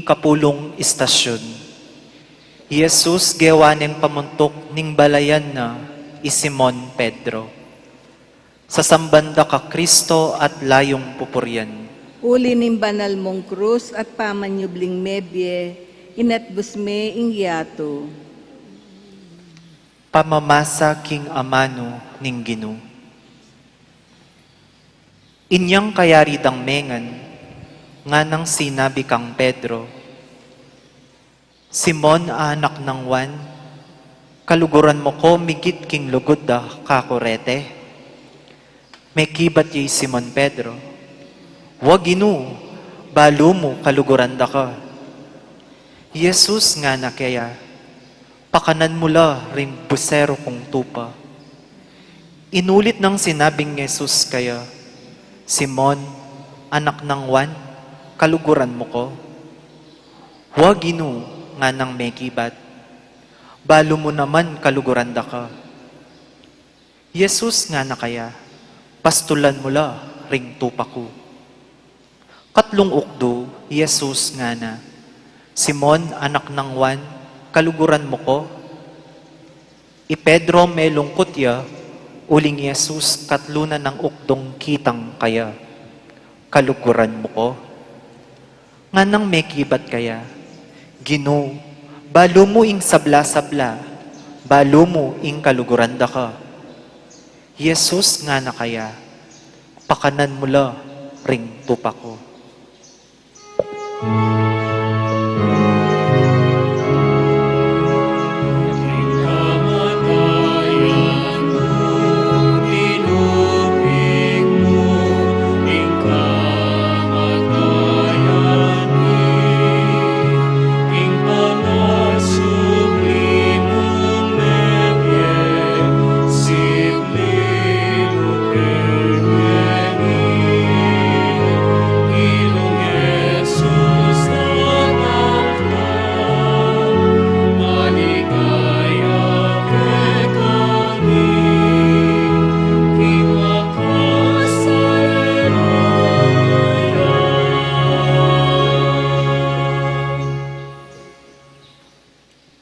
Kapulung istasyon. I Jesus gewa neng pamuntuk ning balayan na i Simon Pedro. Sasamban da ka Kristo at layung pupurian. Uli ning banal mung krus at pamanyubling mebie, inatbus me ing yatu. Pamamasa king amanu ning Ginu. Inyang kayari dang mengan, nganang sinabi kang Pedro, "Simon a anak nang Juan, kaluguran mu ku migit king lugud da kakurete?" Mekibat ya i Simon Pedro, "Wa, Ginu, balu mu kaluguran da ka." I Jesus ngana keya, "Pakanan mu la ring buseru kung tupa." Inulit nang sinabing Jesus kaya, "Simon, anak nang Juan, kaluguran mu ku?" "Wa, Ginu," nganang mekibat, "balu mu naman kaluguran da ka." Jesus ngana kaya, "Pastulan mu la ring tupa ku." Katlung ukdu, Jesus ngana, "Simon, anak nang Juan, kaluguran mu ku?" I Pedro melungkut ya, uling Jesus katlu na nang ukdung kitang kaya, "Kaluguran mu ku?" Nganang mekibat kaya, "Ginu, balu mu ing sabla-sabla, balu mu ing kaluguran da ka." Jesus ngana kaya, "Pakanan mu la ring tupa ku."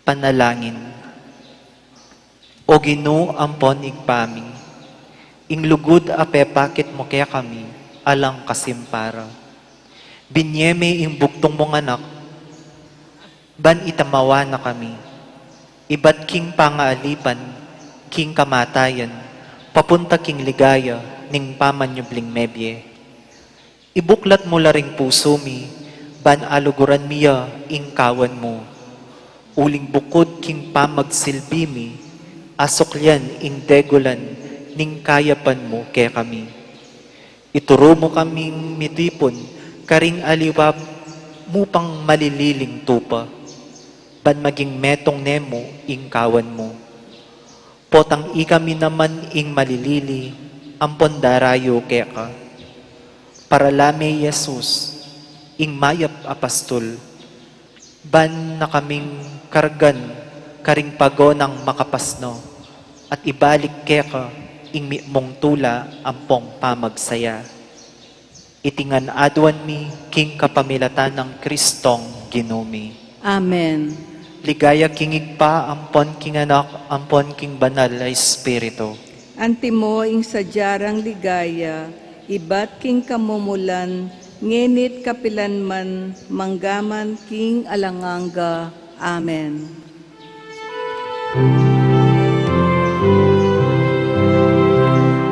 Panalangin. O Ginu, ampon Ibpa mi, ing lugud a pepakit mu kekami alang kasimpara. Binie me ing bugtung mung Anak, ban itamawa na kami, ibat king pangaalipan, king kamatayan, papunta king ligaya ning pamanyubling mebie. Ibuklat mu la ring pusu mi, ban aluguran mi ya ing kawan mu. Uling bukud king pamagsilbi mi, asuklian ing degulan ning kayapan mu kekami. Ituru mu kaming mitipun karing aliwa mu pang malililing tupa, ban maging metung ne mu ing kawan mu. Potang ikami naman ing malilili ampon darayu keka. Para la me i Jesus, ing mayap a pastul, ban na kaming kargan karing pago nang makapasno, at ibalik keka ing mitmung tula ampong pamagsaya. Iti ngan aduan mi king kapamilatan nang Kristong Ginu mi. Amen. Ligaya king Ibpa, ampon king Anak, ampon king Banal a Espiritu. Antimo ing sadya rang ligaya, ibat king kamumulan, ngeni't kapilan man, mangga man king alang angga. Amen.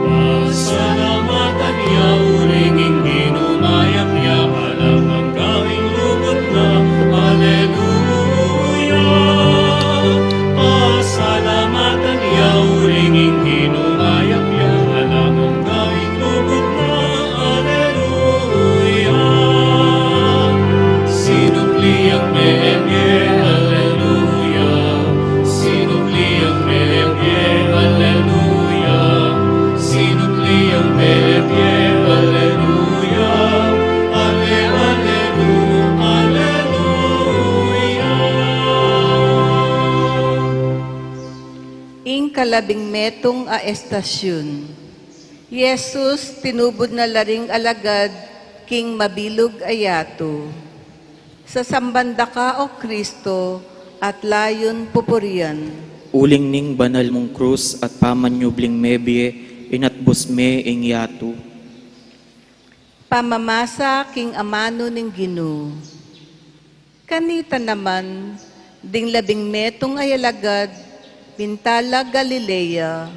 Pasalamatan ya uling ing Ginu mayap ya, alang angga ing lugud na. Aleluya. Pasalamatan ya uling ing Ginu mayap ya, alang angga ing lugud na. Aleluya. Sinubli yang mebie, aleluya. Sinubli yang mebie, aleluya. Sinubli yang mebie, aleluya. Ale, alelu, aleluya. Ing kalabing metung a estasyun. I Jesus tinubud na la ring alagad king mabilug a yatu. Sasamban da ka, O Kristo, at layun pupurian. Uling ning banal mung krus at pamanyubling mebie, inatbus me ing yatu. Pamamasa king amanu ning Ginu. Kanita naman, ding labing metung a alagad, mintala Galilea,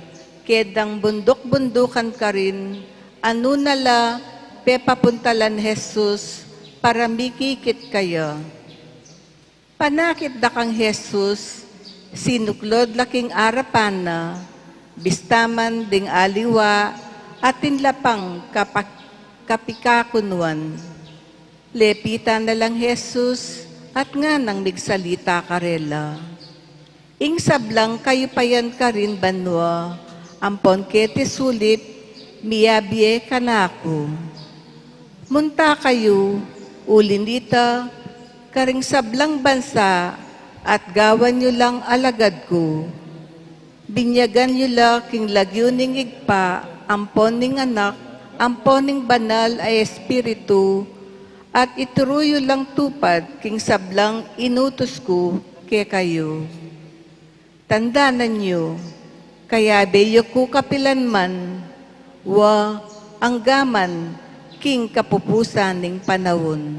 keng bunduk-bundukan karin, a nung nala pepapuntalan Jesus, para mikikit kaya. Panakit da kang Jesus, sinuklod la king arapan na, bista man ding aliwa, atin la pang kapak-, kapikakunuan. Lepitan na lang Jesus, at nganang migsalita karela. Ing sablang kayupayan karin banua, ampon keti sulip, miyabie kanaku. Munta kayu, uli nita, karing sablang bansa, at gawan yu lang alagad ku. Binyagan yu la king lagyu ning Ibpa, ampon ning Anak, ampon ning Banal a Espiritu, at ituru yu lang tupad king sablang inutus ku kekayu. Tandanan yu, kayabe yu ku kapilan man, wa anggaman king kapupusan ning panaun.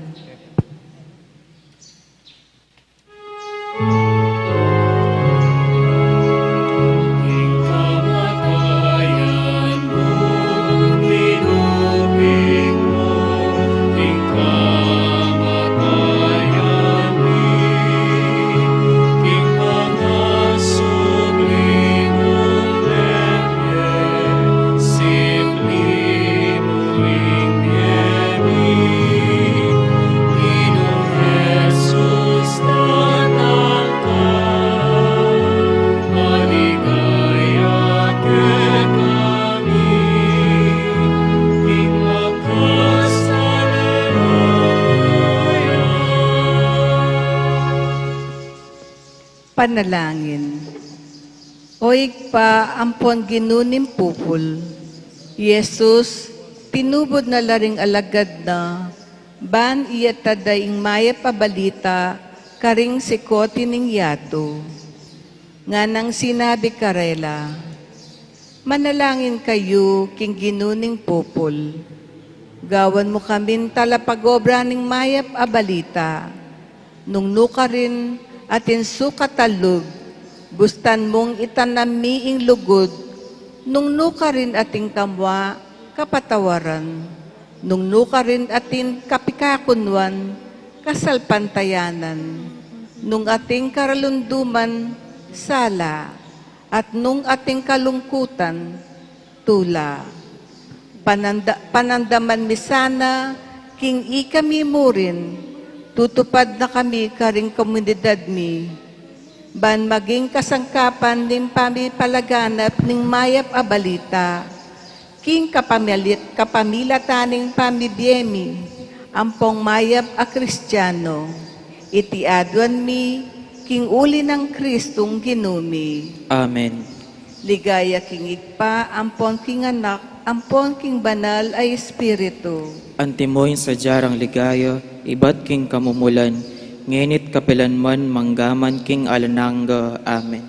Panalangin. O Ibpa, ampon Ginu ning pupul, i Jesus, tinubud na la ring alagad na, ban iyatad da ing mayap a balita karing sikoti ning yatu. Nganang sinabi karela, Manalangin kayu king Ginu ning pupul. Gawan mu kamin talapag-obra ning mayap a balita. Nung nukarin atin sukat a lub, bustan mung itanam mi ing lugud. Nung nukarin atin kamua, kapatawaran. Nung nukarin atin kapikakunuan, kasalpantayanan. Nung atin karalunduman, sala. At nung atin kalungkutan, tula. Pananda-, panandaman mi sana, king ikami murin, tutupad na kami karing komunidad mi, ban maging kasangkapan ning pamipalaganap ning mayap a balita, king kapamilit-, kapamilatan ning pamibie mi, ampong mayap a Kristiano. Iti aduan mi, king uli nang Kristong Ginu mi. Amen. Ligaya king Ibpa, ampon king Anak, ampon king Banal a Espiritu. Antimo ing sadya rang ligaya, ibat king kamumulan, ngeni't kapilanman, manggaman king alang angga. Amen.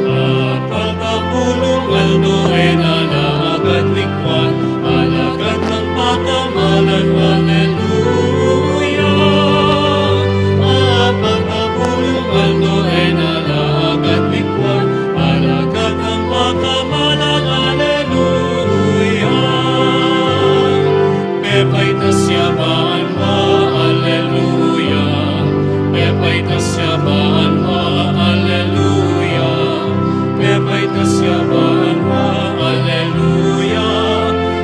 Apat a pulung aldo e na la agad likwan, alagad nang pakamalan, aleluya. Apat a pulung aldo e na la agad likwan, alagad nang pakamalan, aleluya. Pepaitas ya banua, aleluya. Pepaitas ya banua, aleluya. Pepaitas ya banua, aleluya.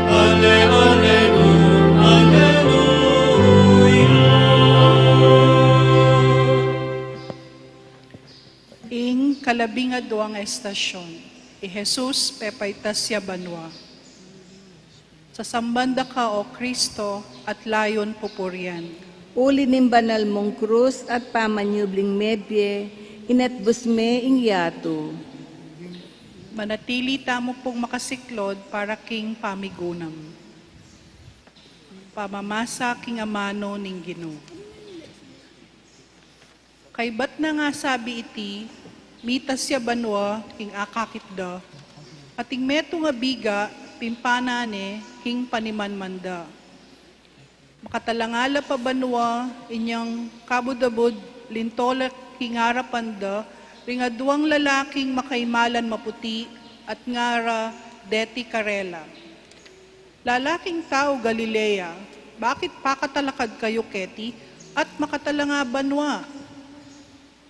Ale, alelu-, aleluya. Ing kalabing aduang estasion, i Jesus pepaitas ya banua. Sasamban da ka, O Kristo, at layun pupurian. Uli ning banal mung krus at pamanyubling mebie, inatbus me ing yatu. Manatili tamu pung makasiklod para king pamigunam. Pamamasa king amanu ning Ginu. Kaybat nang asabi iti, mitas ya banua king akakit da, at ing metung a biga pimpana ne king panimanman da. Makatalanga la pa banua, inyang kabud-abud linto la king arapan da ring aduang lalaking makaimalan maputi at ngara deti karela, "Lalaking tau Galilea, bakit pakatalakad kayu keti at makatalanga banua?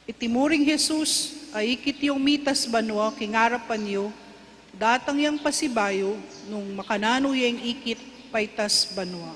Iti mu ring Jesus a ikit yung mitas banua king arapan yu, datang yang pasibayu nung makananu ya ing ikit paitas banua."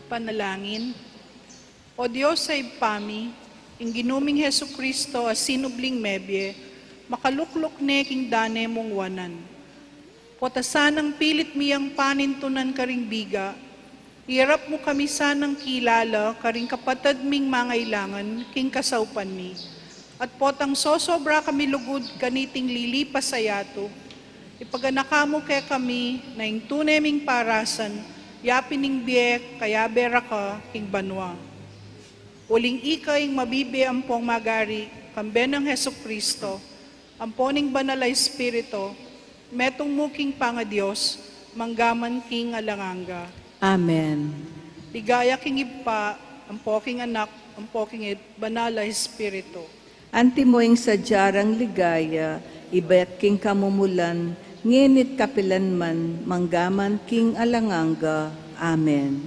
Panalangin. O Dios a Ibpa mi, ing Ginu ming Jesucristo a sinubling mebie, makalukluk ne king dane mung wanan. Pota sanang pilit mi yang panintunan karing biga, irap mu kami sanang kilala karing kapatad ming mangailangan king kasaupan mi. At potang sosobra kami lugud kaniting lilipas a yatu, ipaganaka mu kekami na ing tune ming parasan, yapin ing bie kayabe ra ka king banua. Uling ika ing mabibie ampong magari, kambe nang Jesucristo, ampo ning Banal a Espiritu, metung mu king pangaDios, mangga man king alang angga. Amen. Ligaya king Ibpa, ampo king Anak, ampo king Ib-, Banal a Espiritu. Antimo ing sadya rang ligaya, ibat king kamumulan, ngeni't kapilan man, mangga man king alang angga. Amen.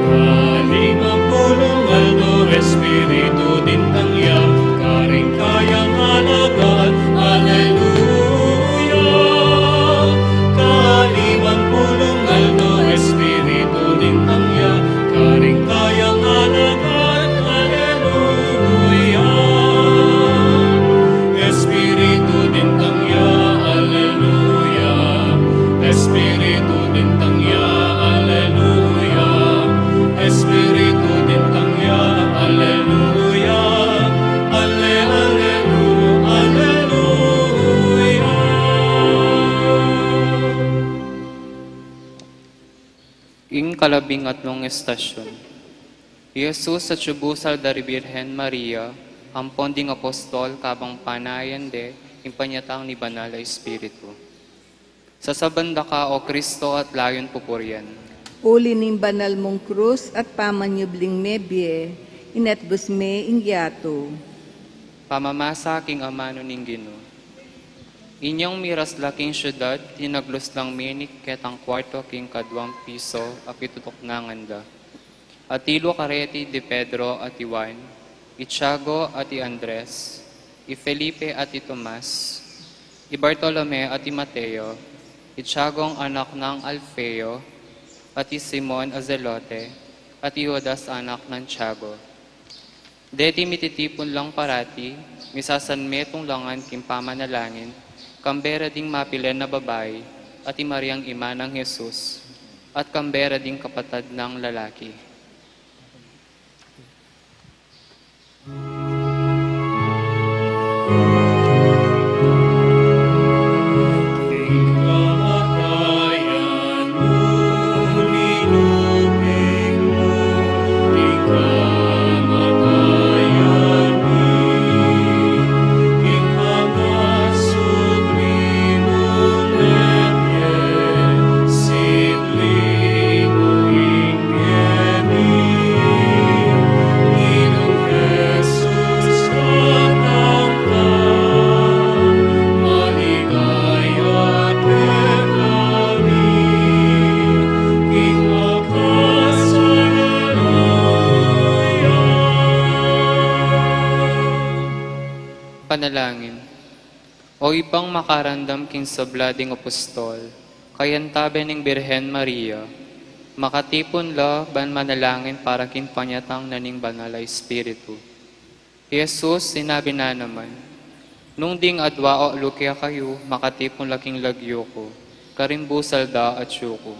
Kalimang pulung aldo, Espiritu dintang ya, karing kayang alagad, Aleluya. Kalimang pulung aldo, Espiritu dintang ya, karing kayang alagad, Aleluya. Espiritu dintang ya, Aleluya. Espiritu dintang ya, Aleluya. Espiritu dintang ya, Aleluya. Ale, alelu, aleluya. Ing kalabing atlung estasyun. I Jesus atyu busal da ri Birhen Maria, ampon ding apostol kabang panayan de ing panyatang ning Banal a Espiritu. Sasaban da ka, O Kristo, at layun pupurian. Uli ning banal mung krus at pamanyubling mebie, inatbus me ing yatu. Pamamasa king amanu ning Ginu. Inyang miras la king siudad, tinaglus lang menik ketang kuarto king kaduang piso a pitutuknangan da. Atilu kareti di Pedro at i Juan, i Tiago at i Andres, i Felipe at i Tomas, i Bartolome at i Mateo, i Tiagong anak nang Alfeo, at i Simon a Zelote, at i Judas anak nang Tiago. Deti mititipun lang parati, misasanmetung la ngan king pamanalangin, kambe ra ding mapilan a babai, at i Mariang ima nang Jesus, at kambe ra ding kapatad nang lalaki. O Ibpang makarandam king sabla ding apostol, kayantabe ning Birhen Maria, makatipun la ban manalangin para king panyatang na ning Banal a Espiritu. I Jesus sinabi na naman, "Nung ding adua o luke kayu, makatipun la king lagyu ku, karing busal da atyu ku."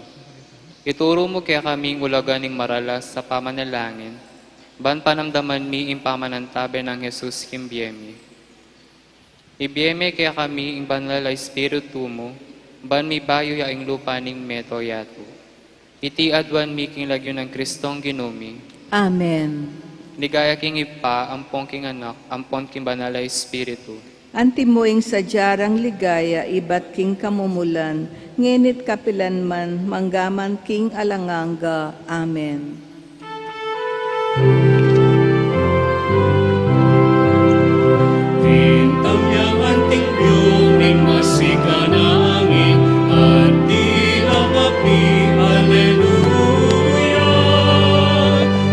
Ituru mu kekami ing ulaga ning maralas a pamanalangin, ban panamdaman mi ing pamanantabe nang Jesus king bie mi. Ibie me kekami ing Banal a Espiritu mu, ban mibayu ya ing lupa ning meto yatu. Iti aduan mi king lagyu nang Kristong Ginu mi. Amen. Ligaya king Ibpa, ampon king Anak, ampon king Banal a Espiritu. Antimo ing sadya rang ligaya ibat king kamumulan, ngeni't kapilan man, mangga man king alang angga. Amen. Tintang ya anting biung ning masikan a angin, at tila kapi, aleluya.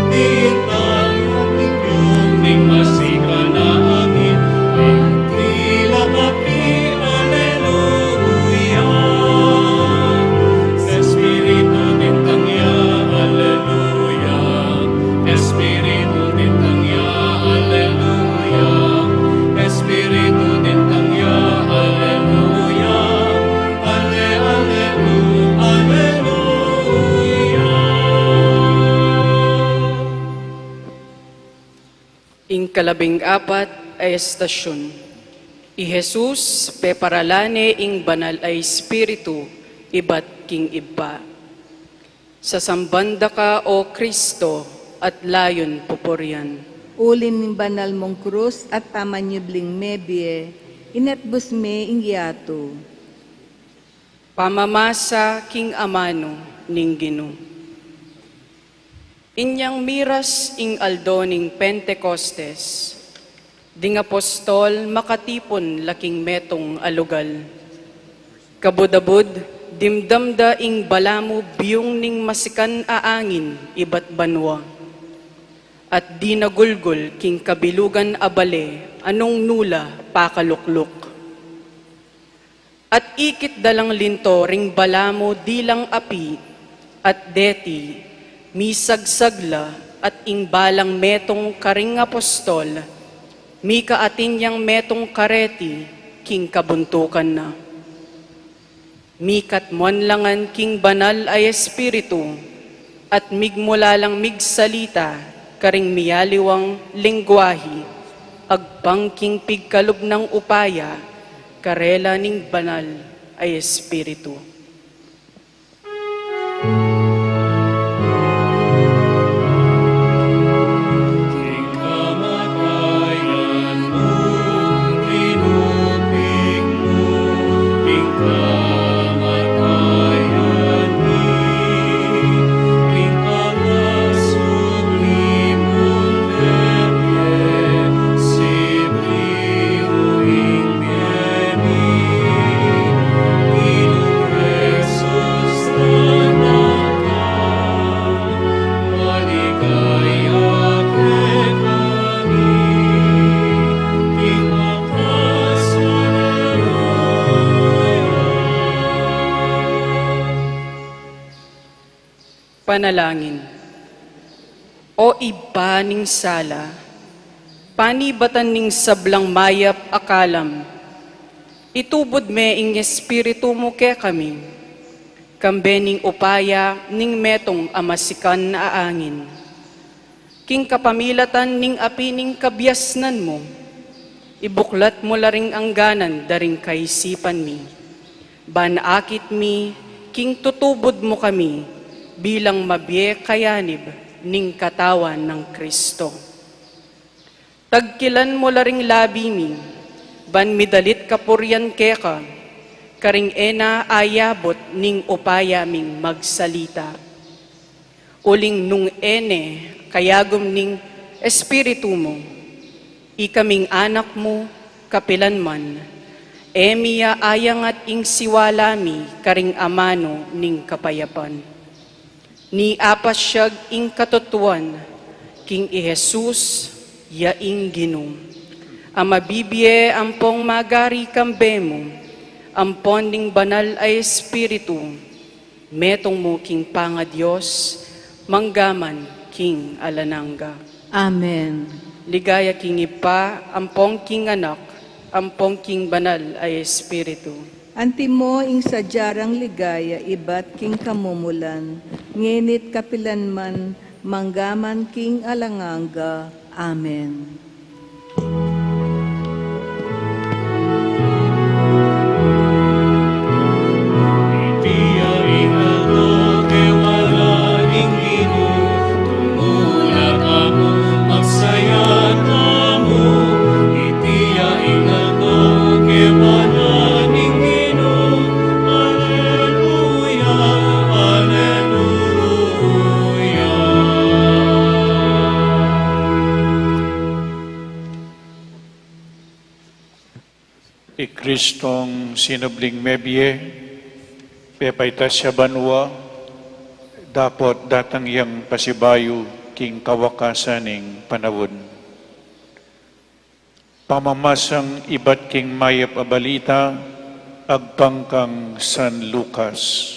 Tintang ya anting biung ning masikan a angin, at tila kapi, aleluya. Espiritu, tintang ya, aleluya. Espiritu, tintang ya, aleluya. Espiritu, tintang ya, aleluya. Ale, aleluya, aleluya. Ing kalabing apat a estasyun. I Jesus, peparalan ne ing Banal a Espiritu ibat king Ibpa. Sasamban da ka, O Kristo, at layun pupurian. Uli ning banal mung krus at pamanyubling mebie, inatbus me ing yatu. Pamamasa king amanu ning Ginu. Inyang miras ing aldo ning Pentecostes, ding apostol makatipun la king metung a lugal. Kabud-abud, dimdam da ing balamu biung ning masikan a angin ibat banua, at dinagulgul king kabilugan a bale a nung nu la pakalukluk. At ikit da lang linto ring balamu dilang api, at deti, misagsag la, at ing balang metung karing apostol, mikaatin yang metung kareti king kabuntukan na. Mikatmuan la ngan king Banal a Espiritu, at migmula lang migsalita karing mialiwang lengguahi, agpang king pigkalub nang upaya karela ning Banal a Espiritu. Panalangin. O Ibpa ning sala, panibatan ning sablang mayap a kalam, itubud me ing Espiritu mu kekami, kambe ning upaya ning metung a masikan a angin. King kapamilatan ning api ning kabiasnan mu, ibuklat mu la ring angganan da ring kaisipan mi. Ban akit mi king tutubud mu kami bilang mabie kayanib ning katawan nang Kristo. Tagkilan mu la ring labi mi, ban midalit kapurian keka, karing e na ayabut ning upaya ming magsalita. Uling nung e ne kayagum ning Espiritu mu, ikaming anak mu, kapilan man, e mi ya ayangat ing siwala mi karing amanu ning kapayapan. Ni apasyag ing katutuan king i Jesus ya ing Ginu. A mabibie ampong magari kambe mu, ampon ning Banal a Espiritu, metung mu king pangaDios, manggaman king alang angga. Amen. Ligaya king Ibpa, ampong king Anak, ampong king Banal a Espiritu. Antimo ing sadya rang ligaya ibat king kamumulan, ngeni't kapilan man, manggaman king alang angga. Amen. I Kristong sinubling mebie, pepaitas ya banua, dapot datang yang pasibayu king kawakasan ning panaun. Pamamasang ibat king Mayap a Balita agpang kang San Lucas.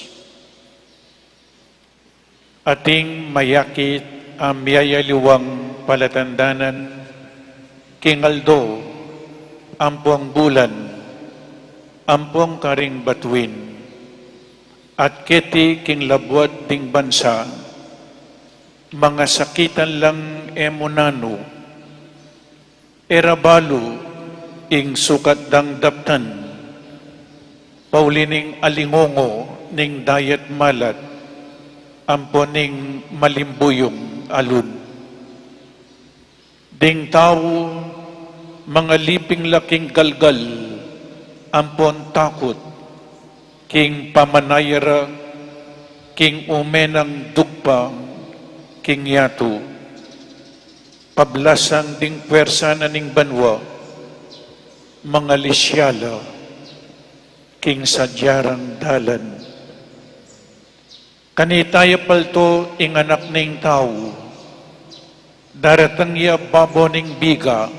Ating mayakit a miyayaliwang palatandanan king aldo ampong bulan ampong karing batuin, at keti king labuad ding bansa, mangasakitan lang e mu nanu. E ra balu ing sukat dang daptan, pauli ning alingongo ning dayat malat, ampon ning malimbuyung alun. Ding tau mangaliping la king galgal ampon takut, king pamanaya ra, king ume nang dugpa, king yatu. Pablasang ding puersa na ning banua, mangalisia la king sadya rang dalan. Kanita ya palto ing Anak ning Tau, daratang ya babo ning biga,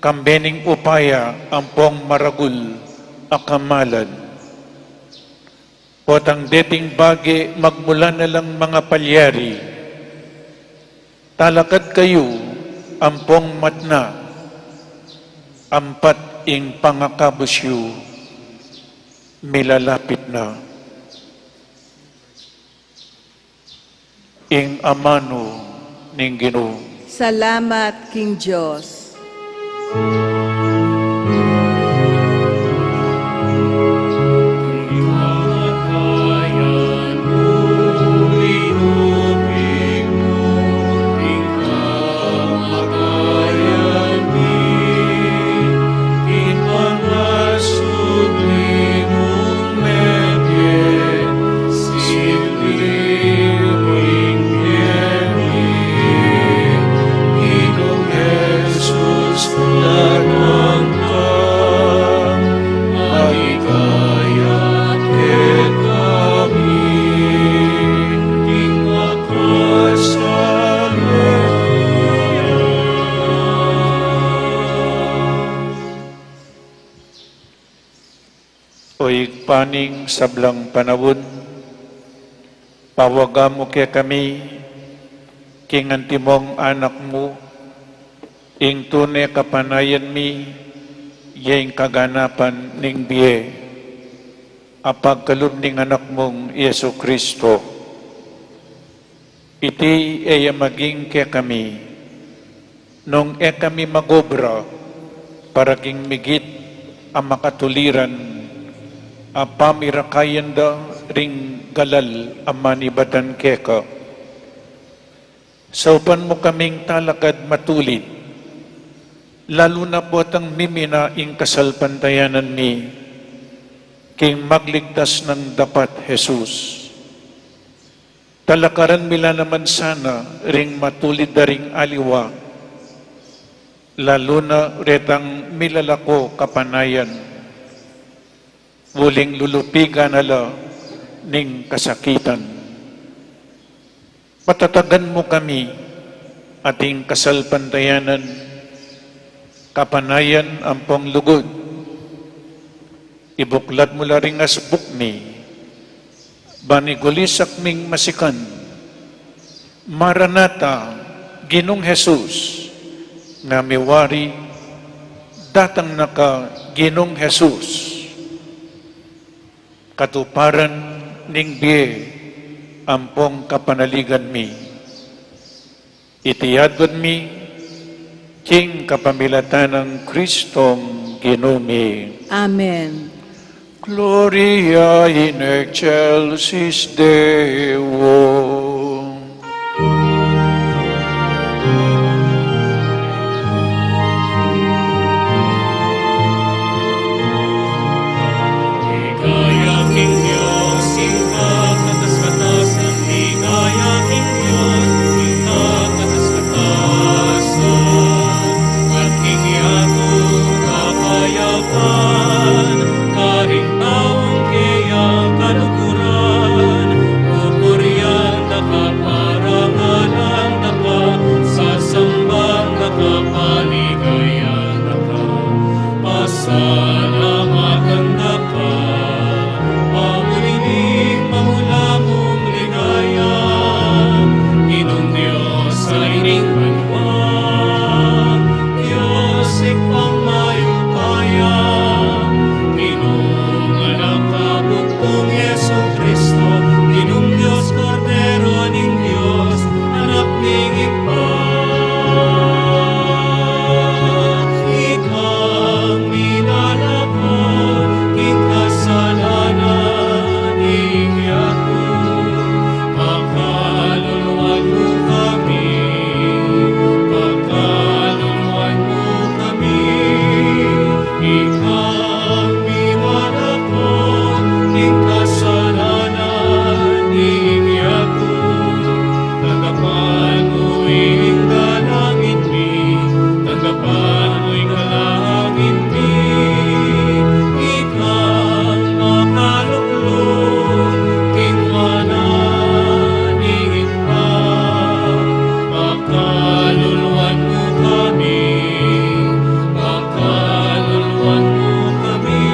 kambe ning upaya ampong maragul a kamalan. Potang deting bage magmula na lang mangapalyari, talakad kayu ampong matna, ampat ing pangakabus yu milalapit na. Ing amanu ning Ginu. Salamat king Dios. O Ibpa ning sablang panaun, pawaga mu kekami king antimong Anak mu, ing tune kapanayan mi, ya ing kaganapan ning bie, a pagkalub ning Anak mung Jesucristo. Iti e ya maging kekami, nung e kami magobra para king migit a makatuliran a pamirakayan da ring galal a manibatan keka. Saupan mu kaming talakad matulid, lalu na potang mimina ing kasalpantayanan mi king magligtas nang dapat Jesus. Talakaran mi la naman sana ring matulid da ring aliwa, lalu na retang milalako kapanayan, uling lulupigan na la ning kasakitan. Patatagan mu kami, ating kasalpantayanan, Kapanayan ampong lugud. Ibuklat mu la ring asbuk mi, ban igulisak ming masikan. Maranatha, Ginung Jesus. Ngami wari, datang na ka, Ginung Jesus. Katuparan ning bie ampong kapanaligan mi. Iti adwan mi king kapamilatan nang Kristong Ginu mi. Amen. Gloria in excelsis Deo. Ligaya king Dios, king kakatas-katasan, ligaya king Dios, king kakatas-katasan, at king yatu kapayapan, karing taung keya kaluguran, pupurian da ka, parangalan da ka, sasamban da ka, paligayan da ka. Pasalamatan da ka, pauli ning mangula mung ligaya, Ginung Dios a ining banua, Dios Ibpang mayupaya, Ginung Anak a Bugtung Jesucristo, Ginung Dios, Kordero ning Dios, Anak ning Ibpa, ikang minalako king kasalanan ning yatu, pakaluluan mu kami, pakaluluan mu kami, ikang minalako king kasalanan ning yatu. Tanggapan mu ing dalangin mi, tanggapan mu ing dalangin mi, ikang makalukluk king wara ning Ibpa, pakaluluan mu kami, pakaluluan mu kami.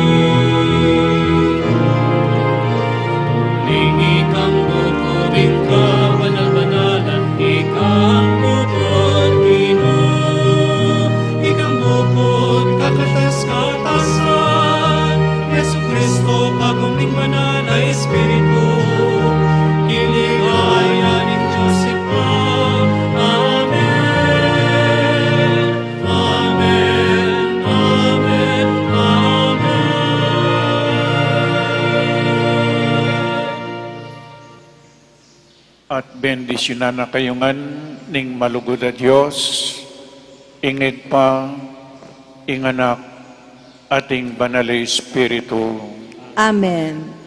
Ning ikang bukud ing kabanal-banalan, ikang bukud Ginu, ikang bukud kakatas-katasan, Jesucristo, pagmung ning Banal a Espiritu, king ligaya ning Dios Ibpa. Amen. Amen, amen, amen. At bendisyunan na kayu ngan ning malugud a Dios, ing Ibpa, ing Anak, at ing Banal a Espiritu. Amen.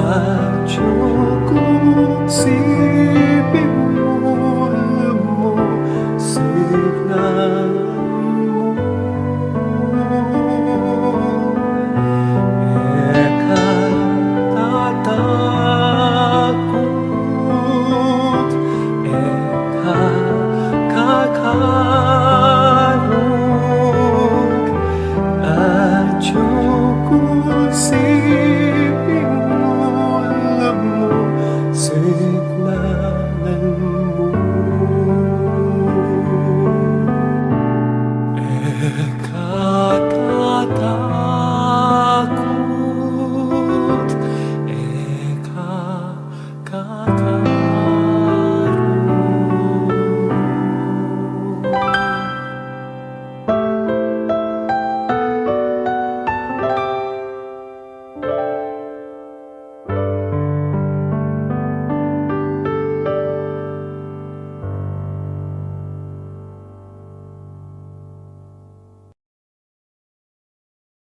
Atiu ku siping mu, mu signan mu. E ka tatakut, e ka kakarug, atiu ku siping